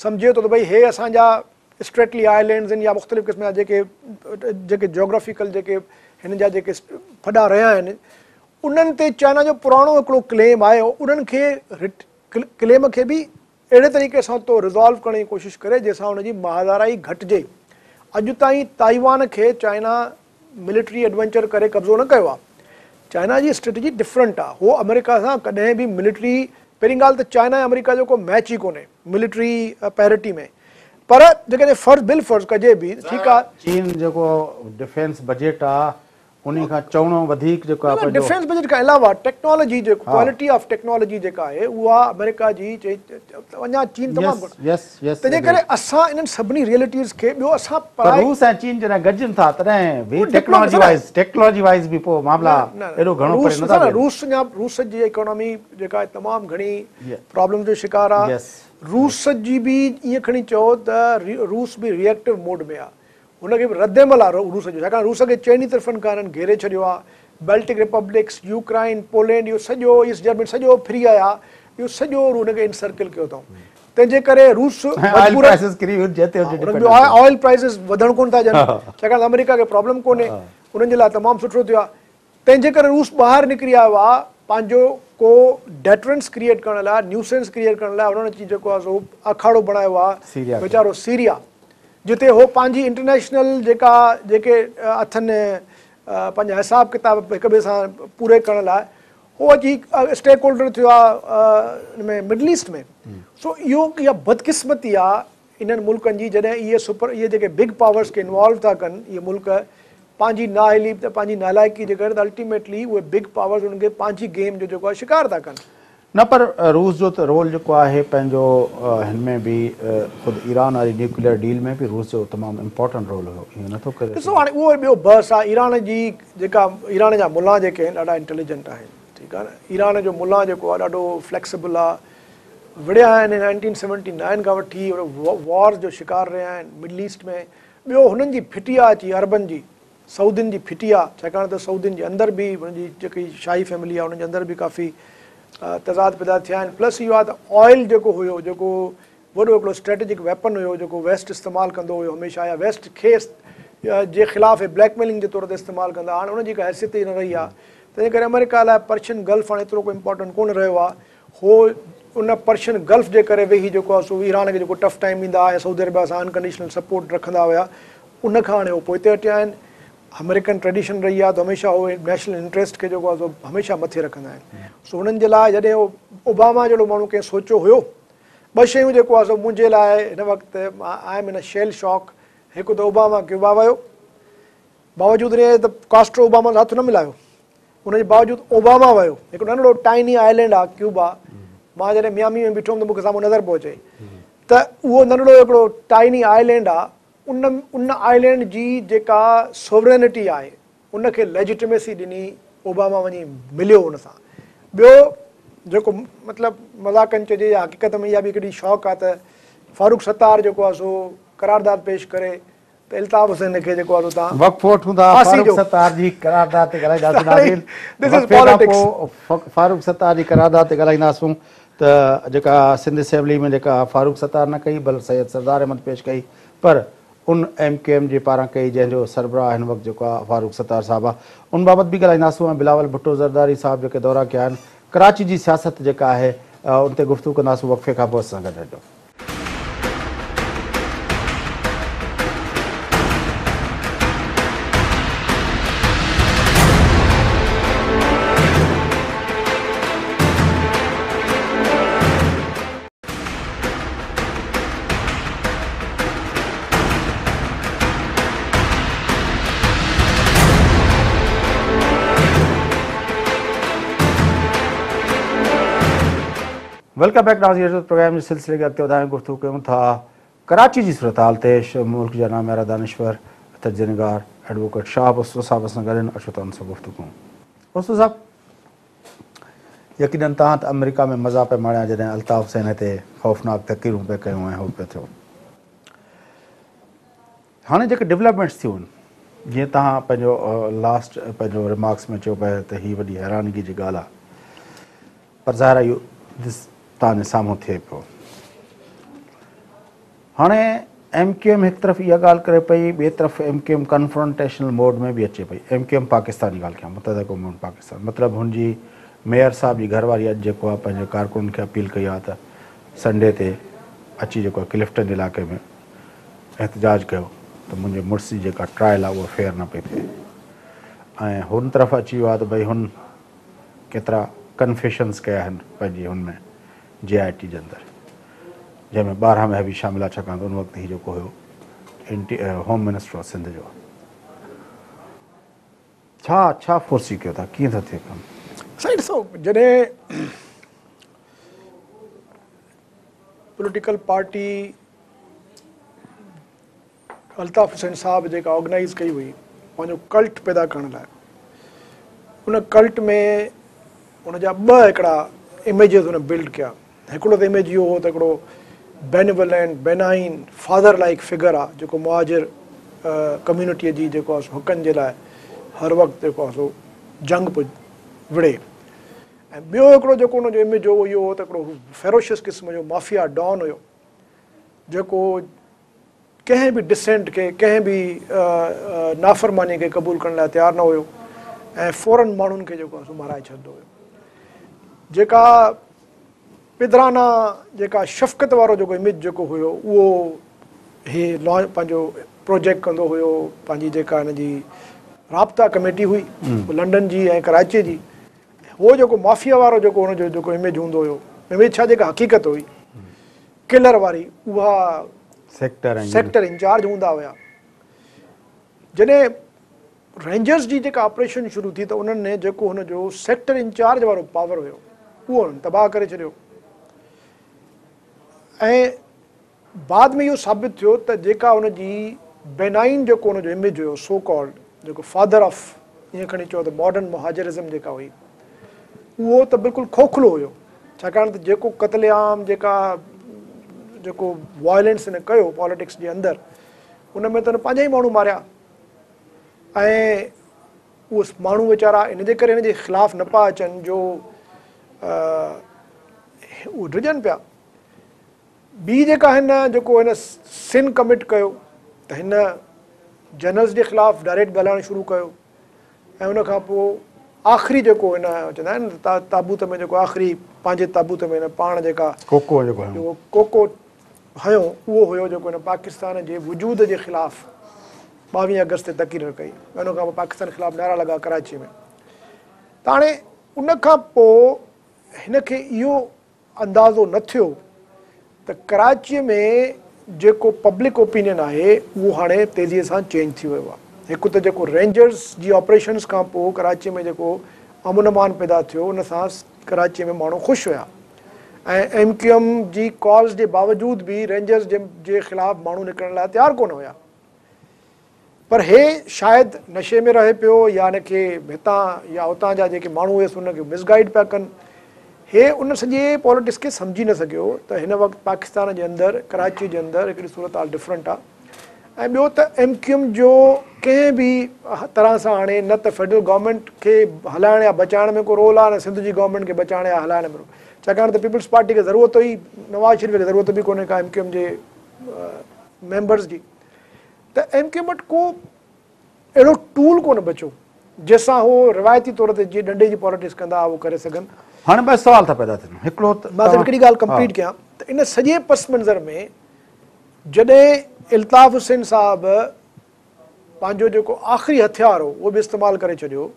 سمجهي ٿو ته ڀئي هي اسان جا اسٽريٽلي آئلينڊز آهن يا مختلف قسم جا جيڪي جيڪي جيوگرافيڪل جيڪي هنن جا جيڪي ڦڏا رهيا آهن انهن تي چائنا جو پراڻو هڪڙو ڪليم آهي انهن کي ڪليم کي به اهڙي طريقي سان ٿو ريزالو ڪرڻ جي ڪوشش ڪري جنهن سان ان جي مهادارائي گهٽجي اڄ تائين تائيوان کي چائنا ملٽري ايڊونچر ڪري قبضو نه ڪيو آهي. چائنا جي اسٽريٽجي ڊفرنٽ آهي. هو آمريڪا سان ڪڏهن به ملٽري پهرين ڳالهه ته چائنا ۽ آمريڪا جو ڪو ميچ ئي ڪونهي ملٽري پيرٽي ۾ پر جيڪڏهن فرض بالفرض ڪجي به ٺيڪ آهي. چين جيڪو ڊفينس بجيٽ آهي انهي کان چئوڻو وڌيڪ جيڪو آهي نه نه ڊفينس بجيٽ کان علاوه ٽيڪنالاجي جيڪو ڪوالٽي آف ٽيڪنالاجي جيڪا آهي اها آمريڪا جي اڃا چين تمام يس يس تنهنجي ڪري اسان انهن سڀني ريئلٽيز کي ٻيو اسان پر روس ۽ چين جڏهن گڏجن ٿا تڏهن به ٽيڪنالاجي وائز ٽيڪنالاجي وائز به پوء معاملا ايڏو گهڻو پري نٿا وڃن. روس اڃا روس جي اڪانومي جيڪا آهي تمام گهڻي پرابلم جو شڪار آهي روس جي به ائين کڻي چئو ته روس به ريئيڪٽو موڊ ۾ آهي هن کي به رد عمل آ روس جو ڇاڪاڻ روس کي چئني طرفن کان هنن گهيري ڇڏيو آ بيلٽڪ ريپبلڪس، يوڪرائن، پولينڊ اهو سڄو ايسٽ جرمني سڄو ڦري آيا اهو سڄو هن کي انسرڪل ڪيو اٿئون تنهن جي ڪري روس آئل پرائسز ڪري ويون جتي هن کي آئل پرائسز وڌڻ ڪونه ٿا ڏين ڇاڪاڻ ته آمريڪا کي پرابلم ڪونهي انهن جي لاء تمام سٺو ٿيو آ تنهن جي ڪري روس ٻاهر نڪري آيو آ پنهنجو ڪو ڊيٽرنس ڪريئيٽ ڪرڻ لاء نيوسنس ڪريئيٽ ڪرڻ لاء هنن اچي جيڪو آ سو آکاڙو بڻايو آ ويچارو سيريا جتي هو پنهنجي انٽرنيشنل جيڪا جيڪي اٿن پنهنجا حساب ڪتاب هڪ ٻئي سان پوري ڪرڻ لاء هو اچي اسٽيڪ هولڊر ٿيو آ ان ۾ مڊل ايسٽ ۾ سو اهو اها بدقسمتي آ انهن ملڪن جي جڏهن اهي سپر اهي جيڪي بگ پاورس کي انوالو ٿا ڪن اهي ملڪ پنهنجي نااهلي ته پنهنجي نالائقي جي ڪري ته الٽيميٽلي اهي بگ پاورز انهن کي پنهنجي گيم جو جيڪو آهي شڪار ٿا ڪن. نه پر روس جو ته رول جيڪو آهي پنهنجو هن ۾ به خود ايران واري نيوڪليئر ڊيل ۾ به روس جو تمام امپورٽنٽ رول هيو ائين نه ٿو ڪري ڏسو هاڻي اهو ٻيو بحث آهي ايران جي جيڪا ايران جا ملا جيڪي آهن ڏاڍا انٽيليجنٽ آهن ٺيڪ آهي نه ايران جو ملا جيڪو آهي ڏاڍو فليڪسبل آهي وڙهيا آهن نائنٽين سيونٽي نائن کان وٺي وارز جو شڪار رهيا آهن مڊل ايسٽ ۾ ٻيو هنن جي ڦٽي آ اچي عربن جي، سعودين جي ڦٽي آ، ڇاڪاڻ ته سعودين جي اندر به هنن جي جيڪي شاهي فيملي آ انهن جي اندر به ڪافي تضاد پيدا ٿيا آهن پلس اهو آ ته آئل جيڪو هيو جيڪو وڏو هڪڙو اسٽريٽجڪ ويپن هيو جيڪو ويسٽ استعمال ڪندو هيو هميشه يا ويسٽ کي جي خلاف بليڪ ميلنگ جي طور تي استعمال ڪندا هاڻي ان جي ڪا حيثيت ئي نه رهي آ تنهن ڪري آمريڪا لاء پرشين گلف هاڻي ايترو ڪو امپارٽنٽ ڪونه رهيو آ هو ان پرشين گلف جي ڪري ويهي جيڪو آهي سو ايران کي جيڪو ٽف ٽائيم ڏيندا ۽ سعودي عربيا سان انڪنڊيشنل سپورٽ رکندا هيا ان کان هاڻي هو پوئتي هٽيا آهن. آمريڪن ٽريڊيشن رهي آهي ته هميشه هو نيشنل انٽريسٽ کي جيڪو آهي سو هميشه مٿي رکندا آهن. سو هنن جي لاء جڏهن هو اوباما جهڙو ماڻهو ڪنهن سوچيو هيو ٻه شيون جيڪو آهي سو منهنجي لاء هن وقت I am in a shell shock هڪ ته اوباما ڪيوبا ويو باوجود ان جي ته ڪاسٽرو اوباما سان هٿ نه ملايو ان جي باوجود اوباما ويو. هڪ ننڍڙو ٽائني آئلينڊ آ ڪيوبا. مان جڏهن ميامي ۾ بيٺو هوم ته مون کي سامهون نظر پيو اچي ته اهو ننڍڙو هڪڙو ٽائني آئلينڊ آ. ان ان آئلينڊ جي جيڪا سوورينٽي آهي ان کي ليجٽميسي ڏني اوباما وڃي مليو ان سان. ٻيو جيڪو مطلب مذاقن چئجي يا حقيقت ۾ اها به هڪڙي شوق آ ته فاروق ستار جيڪو آ سو قرارداد پيش ڪري ته الطاف حسين کي جيڪو آهي سو تان وقفو وٺون ٿا ڦاسي فاروق جو ستار جي قرارداد تي ڳالهائينداسين ناظرين This is وقفي کان politics. پوء فاروق ستار جي قرارداد تي ڳالهائينداسون ته جيڪا سنڌ اسيمبلي ۾ جيڪا فاروق ستار نه ڪئي بل سيد سردار احمد پيش ڪئي پر ان ايم ڪيو ايم جي پاران ڪئي جنهن جو سربراهه هن وقت جيڪو آهي فاروق ستار صاحب آهي ان بابت به ڳالهائينداسون ۽ بلاول ڀٽو زرداري صاحب جيڪي دورا ڪيا آهن ڪراچي جي سياست جيڪا آهي ان تي گفتگو ڪنداسون وقفي کان پوء اسان سان گڏ رهجو. Welcome back ناظرين اچو ته پروگرام جي سلسلي کي اڳتي وڌايون گفتگو ڪيون ٿا ڪراچي جي صورتحال تي ملڪ جا ناميارا دانشور تجزيه نگار ايڊووڪيٽ شهاب اوستو صاحب اسان گڏ آهن اچو ته ان سان گفتگو ڪيون اوستو صاحب يقينن توهان ته آمريڪا ۾ مزا پئي ماڻيا جڏهن الطاف حسين هتي خوفناڪ تقريرون پئي ڪيون ۽ هو پيو ٿيو هاڻي جيڪي ڊولپمينٽس ٿيون آهن جيئن توهان پنهنجو لاسٽ پنهنجو ريمارڪس ۾ چيو پئي ته هي وڏي حيرانگي جي ڳالهه آهي پر ظاهر آهي اهو ڏس توهان جي سامهون ٿئي پيو. هاڻي ايم ڪيو ايم هڪ طرف اها ڳالهه ڪري پئي ٻئي طرف M Q M confrontational mode ۾ به اچي پئي. ايم ڪيو ايم پاڪستان جي ڳالهه ڪيان متحده قومي موومينٽ پاڪستان مطلب هن جي ميئر صاحب جي گهر واري اڄ جيڪو آهي پنهنجي ڪارڪنن کي اپيل ڪئي آهي ته سنڊي تي اچي جيڪو آهي ڪلفٽن علائقي ۾ احتجاج ڪيو ته منهنجي مڙس جي جيڪا ٽرائل آهي اها فيئر نه پئي ٿئي ۽ هن طرف اچي ويو آهي ته ڀئي هن ڪيترا ڪنفيشنز ڪيا آهن پنهنجي هن ۾ جي آء ٽي جي اندر جنهن ۾ 12 مئي به شامل آهي ڇاڪاڻ ته ان وقت هي جيڪو هيو هوم منسٽر هو سنڌ جو. ڇا ڇا فورسي ڪيو ٿا ڪيئن ٿو ٿئي ڪم؟ سائين ڏسو جڏهن پوليٽيڪل پارٽي الطاف حسين صاحب جيڪا آرگنائيز ڪئي هئي پنهنجو ڪلٽ پيدا ڪرڻ لاء ان ڪلٽ ۾ ان جا ٻه هڪڙا اميجز هن بلڊ ڪيا هڪڙو ته اميج اهو هو ته هڪڙو بينيولينٽ بينائن فادر لائيڪ فگر آ جيڪو مهاجر ڪميونٽيء جي جيڪو آ سو حقن جي لاء هر وقت جيڪو آ سو جنگ پيو وڙهي ۽ ٻيو هڪڙو جيڪو ان جو اميج هو اهو هو ته هڪڙو هو فيروشس قسم جو مافيا ڊان هيو جيڪو ڪنهن به ڊسينٽ کي ڪنهن به نافرماني کي قبول ڪرڻ لاء تيار نه هيو ۽ فورن ماڻهن کي جيڪو آ سو مارائي ڇڏندو هيو جيڪا پدرانه جيڪا شفقت وارو جيڪو اميج جيڪو هيو اهو هي پنهنجو پروجيڪٽ ڪندو هيو پنهنجي جيڪا هن جي رابطا ڪميٽي هئي لنڊن جي ۽ ڪراچي جي هو جيڪو مافيا وارو جيڪو هن جو جيڪو اميج هوندو هيو اميج ڇا جيڪا حقيقت هئي ڪلر واري اها سيڪٽر سيڪٽر انچارج هوندا هيا جڏهن رينجرز جي جيڪا آپريشن شروع ٿي ته انهن جيڪو هن جو سيڪٽر انچارج وارو پاور هيو اهو انهن تباهه ڪري ڇڏيو ۽ بعد ۾ اهو ثابت ٿيو ته جيڪا هن جي بينائن جيڪو هن جو اميج هيو سو ڪالڊ جيڪو فادر آف ائين کڻي چئو ته ماڊرن مهاجرزم جيڪا هئي اهو ته بلڪل کوکلو هيو ڇاڪاڻ ته جيڪو قتل عام جيڪا جيڪو وائلنس هن ڪيو پاليٽڪس جي اندر ان ۾ ته هن پنهنجا ئي ماڻهو ماريا ۽ اهي ماڻهو ويچارا ان جي ڪري هن جي خلاف نه پيا اچن جو اهي ڊڄن پيا. ٻي جيڪا هن جيڪو هن سن ڪمٽ ڪيو ته هن جنرلز جي خلاف ڊائريڪٽ ڳالهائڻ شروع ڪيو ۽ ان کان پوء آخري جيڪو هن چوندا آهن نه تابوت ۾ جيڪو آخري پنهنجي تابوت ۾ هن پاڻ جيڪا ڪوڪو جيڪو هنيو ڪوڪو هنيو اهو هيو جيڪو هن پاڪستان جي وجود جي خلاف 22 آگسٽ تي تقرير ڪئي ۽ ان کان پوء پاڪستان خلاف نعرا لڳا ڪراچي ۾ ته هاڻي ان کان پوء هن کي اهو اندازو نه ٿيو ته ڪراچي ۾ جيڪو پبلڪ اوپينين آهي اهو هاڻي تيزي سان چينج ٿي ويو آهي هڪ ته جيڪو رينجرز جي آپريشنز کان پوء ڪراچي ۾ جيڪو امن امان پيدا ٿيو ان سان ڪراچي ۾ ماڻهو خوش هيا ۽ ايم ڪيو ايم جي ڪالز جي باوجود به رينجرز جي خلاف ماڻهو نڪرڻ لاء تيار ڪونه هيا پر هي شايد نشي ۾ رهي پيو يا هن کي هتان يا اتان جا جيڪي ماڻهو هيس ان کي مس گائيڊ پيا ڪن هي ان سڄي پاليٽڪس کي سمجهي نه سگهيو ته هن وقت پاڪستان جي اندر ڪراچي جي اندر هڪڙي صورتحال ڊفرنٽ آ ۽ ٻيو ته ايم ڪيو ايم جو ڪنهن به طرح سان هاڻي نه ته فيڊرل گورنمينٽ کي هلائڻ يا بچائڻ ۾ ڪو رول آهي نه سنڌ جي گورنمينٽ کي بچائڻ يا هلائڻ ۾ رول ڇاڪاڻ ته پيپلز پارٽي کي ضرورت هئي نواز شريف کي ضرورت به ڪونهي ڪا ايم ڪيو ايم جي ميمبرز جي ته ايم ڪيو ايم وٽ ڪو اهڙو ٽول ڪونه بچيو جنهن سان هو روايتي طور تي جيئن ڏنڊي جي پاليٽڪس ڪندا هئا اهو ڪري سگهن. هاڻي ٻه سوال ٿا پيدا ٿين هڪڙو ته مان صرف هڪڙي ڳالهه ڪمپليٽ ڪيان ته ان سڄي پس منظر ۾ جڏهن الطاف حسين صاحب پنهنجو جيڪو آخري هٿيار هو اهو به استعمال ڪري ڇڏيو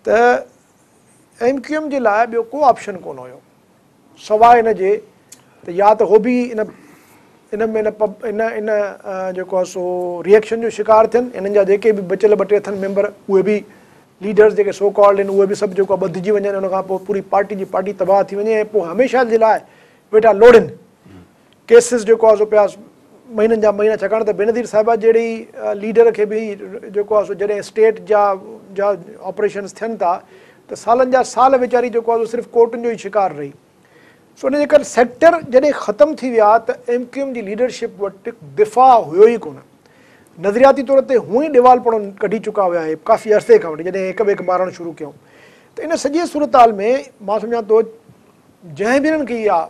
ته ايم ڪيو ايم جي لاء ٻيو ڪو آپشن ڪونه هيو سواء ان جي ته يا ته هو به ان ان ۾ ان ان جيڪو آهي سو ريئڪشن جو شڪار ٿين انهن جا جيڪي به بچيل ٻه ٽي اٿن ميمبر اهي به ليڊرز جيڪي سو ڪالڊ آهن اهي به سڀ جيڪو آهي ٻڌجي وڃن ان کان پوء پوري پارٽي جي پارٽي تباهه ٿي وڃي ۽ پوء هميشه جي لاء ويٺا لوڙين ڪيسز جيڪو آهي سو پيا مهينن جا مهينا ڇاڪاڻ ته بينظير صاحبه جهڙي ليڊر کي به جيڪو آهي سو جڏهن اسٽيٽ جا جا آپريشنز ٿين ٿا ته سالن جا سال ويچاري جيڪو آهي سو صرف ڪورٽن جو ئي شڪار رهي سو ان جي ڪري سيڪٽر جڏهن ختم ٿي ويا ته ايم ڪيو ايم جي ليڊرشپ وٽ دفاع هيو ئي ڪونه نظرياتي طور تي هونئن ئي ڏيوالپڻو ڪڍي چڪا هيا هي ڪافي عرصي کان وٺي جڏهن هڪ ٻئي کي مارڻ شروع ڪيائون ته ان سڄي صورتحال ۾ مان سمجهان ٿو جنهن به انهن کي اها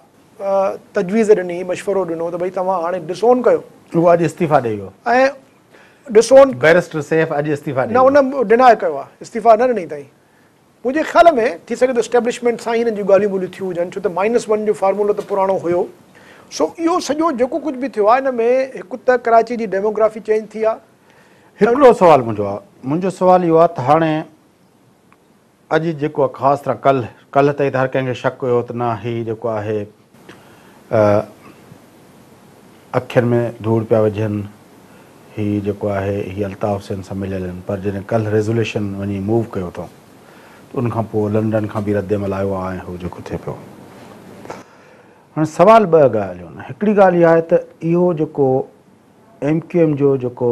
تجويز ڏني، مشورو ڏنو ته ڀئي توهان هاڻي ڊس اون ڪيو. هو اڄ استعيفا ڏئي ويو. ۽ ڊس اون. بئريسٽر سيف اڄ استعيفا ڏئي ويو. نه ان ڊناء ڪيو آهي، استعيفا نه ڏني تائين. منهنجي خيال ۾ ٿي سگهي ٿو اسٽيبلشمينٽ سان ئي هنن جون ڳالهيون ٻولهيون ٿيون هجن ڇو ته مائنس ون جو فارمولو ته پراڻو هيو. سو اهو سڄو جيڪو ڪجهه به ٿيو آهي ان ۾ هڪ ته ڪراچي جي ڊيموگرافي چينج ٿي آهي. هڪڙو سوال منهنجو آهي، منهنجو سوال اهو آهي ته هاڻي اڄ جيڪو آهي خاص طرح ڪلهه، ڪلهه تائين ته هر ڪنهن کي شڪ هيو ته نه هي جيڪو آهي اکين ۾ ڌوڙ پيا وجهن، هي جيڪو آهي هي الطاف حسين سان مليل آهن پر جڏهن ڪلهه ريزوليشن وڃي موو ڪيو اٿئون ته ان کان پوء لنڊن کان به رد عمل آيو آهي ۽ هو جيڪو ٿئي پيو. هاڻي سوال ٻه ڳالهيون آهن هڪڙي ڳالهه اها آهي ته اهو جيڪو ايم ڪيو ايم جو جيڪو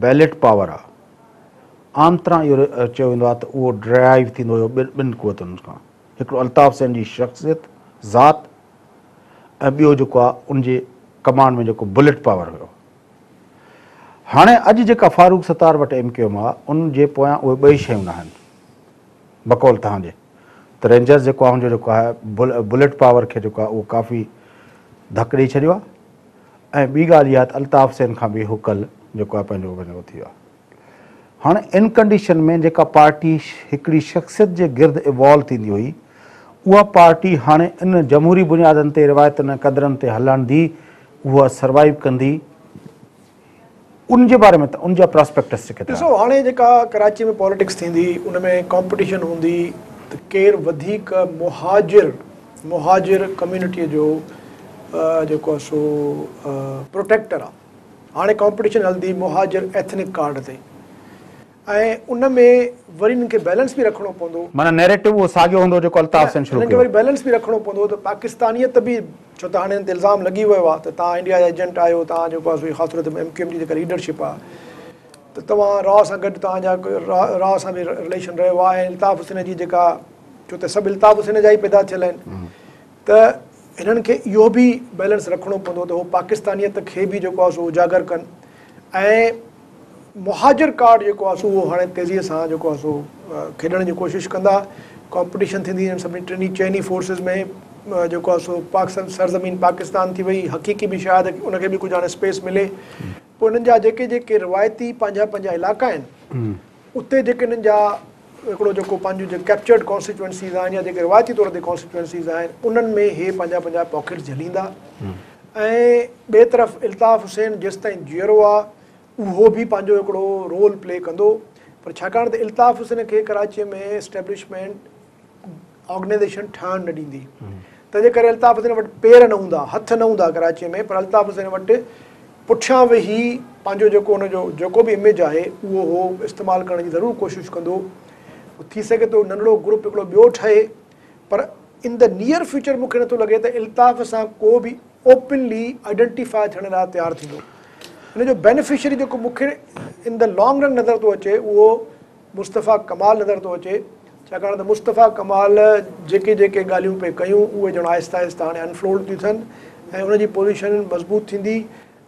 بيلٽ پاور آهي عام طرح اهو چيو ويندو آهي ته اهو ڊرائيو ٿيندو هيو ٻن قوتن کان هڪڙو الطاف حسين جي شخصيت ذات ۽ ٻيو جيڪو آهي ان جي ڪمانڊ ۾ جيڪو بلٽ پاور هيو. هاڻي اڄ جيڪا فاروق ستار وٽ ايم ڪيو ايم آ ان جي پويان اهي ٻئي شيون ناهن بقول توهان جي ته رينجرز جيڪو آ ان جو جيڪو آهي بليٽ پاور کي جيڪو آ اهو ڪافي ڌڪ ڏئي ڇڏيو آ ۽ ٻي ڳالهه اها ته الطاف حسين کان به هو ڪل جيڪو آ پنهنجو پنهنجو ٿي ويو آ هاڻي ان ڪنڊيشن ۾ جيڪا پارٽي هڪڙي شخصيت جي گرد ايوالو ٿيندي هئي اها پارٽي هاڻي ان جمهوري بنيادن تي روايتن ۽ قدرن تي هلندي اها سروائيو ڪندي ان جي باري ۾ ان جا پراسپيڪٽس ڪيترا ڏسو هاڻي جيڪا ڪراچي ۾ پاليٽڪس ٿيندي ان ۾ ڪامپٽيشن هوندي ته ڪير وڌيڪ مهاجر مهاجر ڪميونٽي جو جيڪو آهي سو پروٽيڪٽر آهي هاڻي ڪامپٽيشن هلندي مهاجر ايٿنڪ ڪارڊ تي ۽ ان ۾ وري انهن کي بيلنس به رکڻو پوندو. معنيٰ نيريٽو اهو ساڳيو هوندو جيڪو الطاف حسين شروع ڪيو. انهن کي وري بيلنس به رکڻو پوندو ته پاڪستانيت به ڇو ته هاڻي انهن تي الزام لڳي ويو آهي ته توهان انڊيا جا ايجنٽ آهيو توهان جيڪو آهي سو خاص طور تي ايم ڪيو ايم جي جيڪا ليڊرشپ آهي ته توهان را سان گڏ توهان جا را سان به رليشن رهيو آهي ۽ الطاف حسين جي جيڪا ڇو ته سڀ الطاف حسين جا ئي پيدا ٿيل آهن ته هنن کي اهو به بيلنس رکڻو پوندو ته هو پاڪستانيت کي به جيڪو آهي سو اجاگر ڪن ۽ مهاجر ڪارڊ جيڪو آهي سو اهو هاڻي تيزيء سان جيڪو آهي سو کيڏڻ جي ڪوشش ڪندا. ڪامپٽيشن ٿيندي انهن سڀني ٽنهي چئني فورسز ۾ جيڪو آهي سو پاڪ سرزمين پاڪستان ٿي وئي حقيقي به شايد ان کي به ڪجهه هاڻي اسپيس ملي پوء انهن جا جيڪي جيڪي روايتي پنهنجا پنهنجا علائقا آهن اتي جيڪي انهن جا هڪڙو جيڪو پنهنجون جيڪي ڪيپچرڊ ڪانسٽيچوئنسيز آهن يا جيڪي روايتي طور تي ڪانسٽيچوئنسيز آهن انهن ۾ هي پنهنجا پنهنجا پاڪيٽس جهليندا ۽ ٻئي طرف الطاف حسين جيستائين جيئرو آ اهو به پنهنجو هڪڙو رول پلي ڪندو پر ڇاڪاڻ ته الطاف حسين کي ڪراچي ۾ اسٽيبلشمينٽ آرگنائيزيشن ٺهڻ نه ڏيندي تنهنجي ڪري الطاف حسين وٽ پير نه هوندا هٿ نه هوندا ڪراچي ۾ پر الطاف حسين وٽ پٺيان ويهي پنهنجو جيڪو ان جو جيڪو به اميج آهي اهو هو استعمال ڪرڻ جي ضرور ڪوشش ڪندو ٿي سگهي ٿو ننڍڙو گروپ هڪڙو ٻيو ٺهي پر ان the near future مون کي نٿو لڳي ته الطاف سان ڪو به اوپنلي آئيڊنٽيفاء ٿيڻ لاء تيار ٿيندو. ان جو بينيفشري جيڪو مون کي ان the long رن نظر ٿو اچي اهو مصطفيٰ ڪمال نظر ٿو اچي ڇاڪاڻ ته مصطفيٰ ڪمال جيڪي جيڪي ڳالهيون پئي ڪيون اهي ڄڻ آهستي آهستي هاڻي انفولڊ ٿيون ٿين ۽ ان جي پوزيشن مضبوط ٿيندي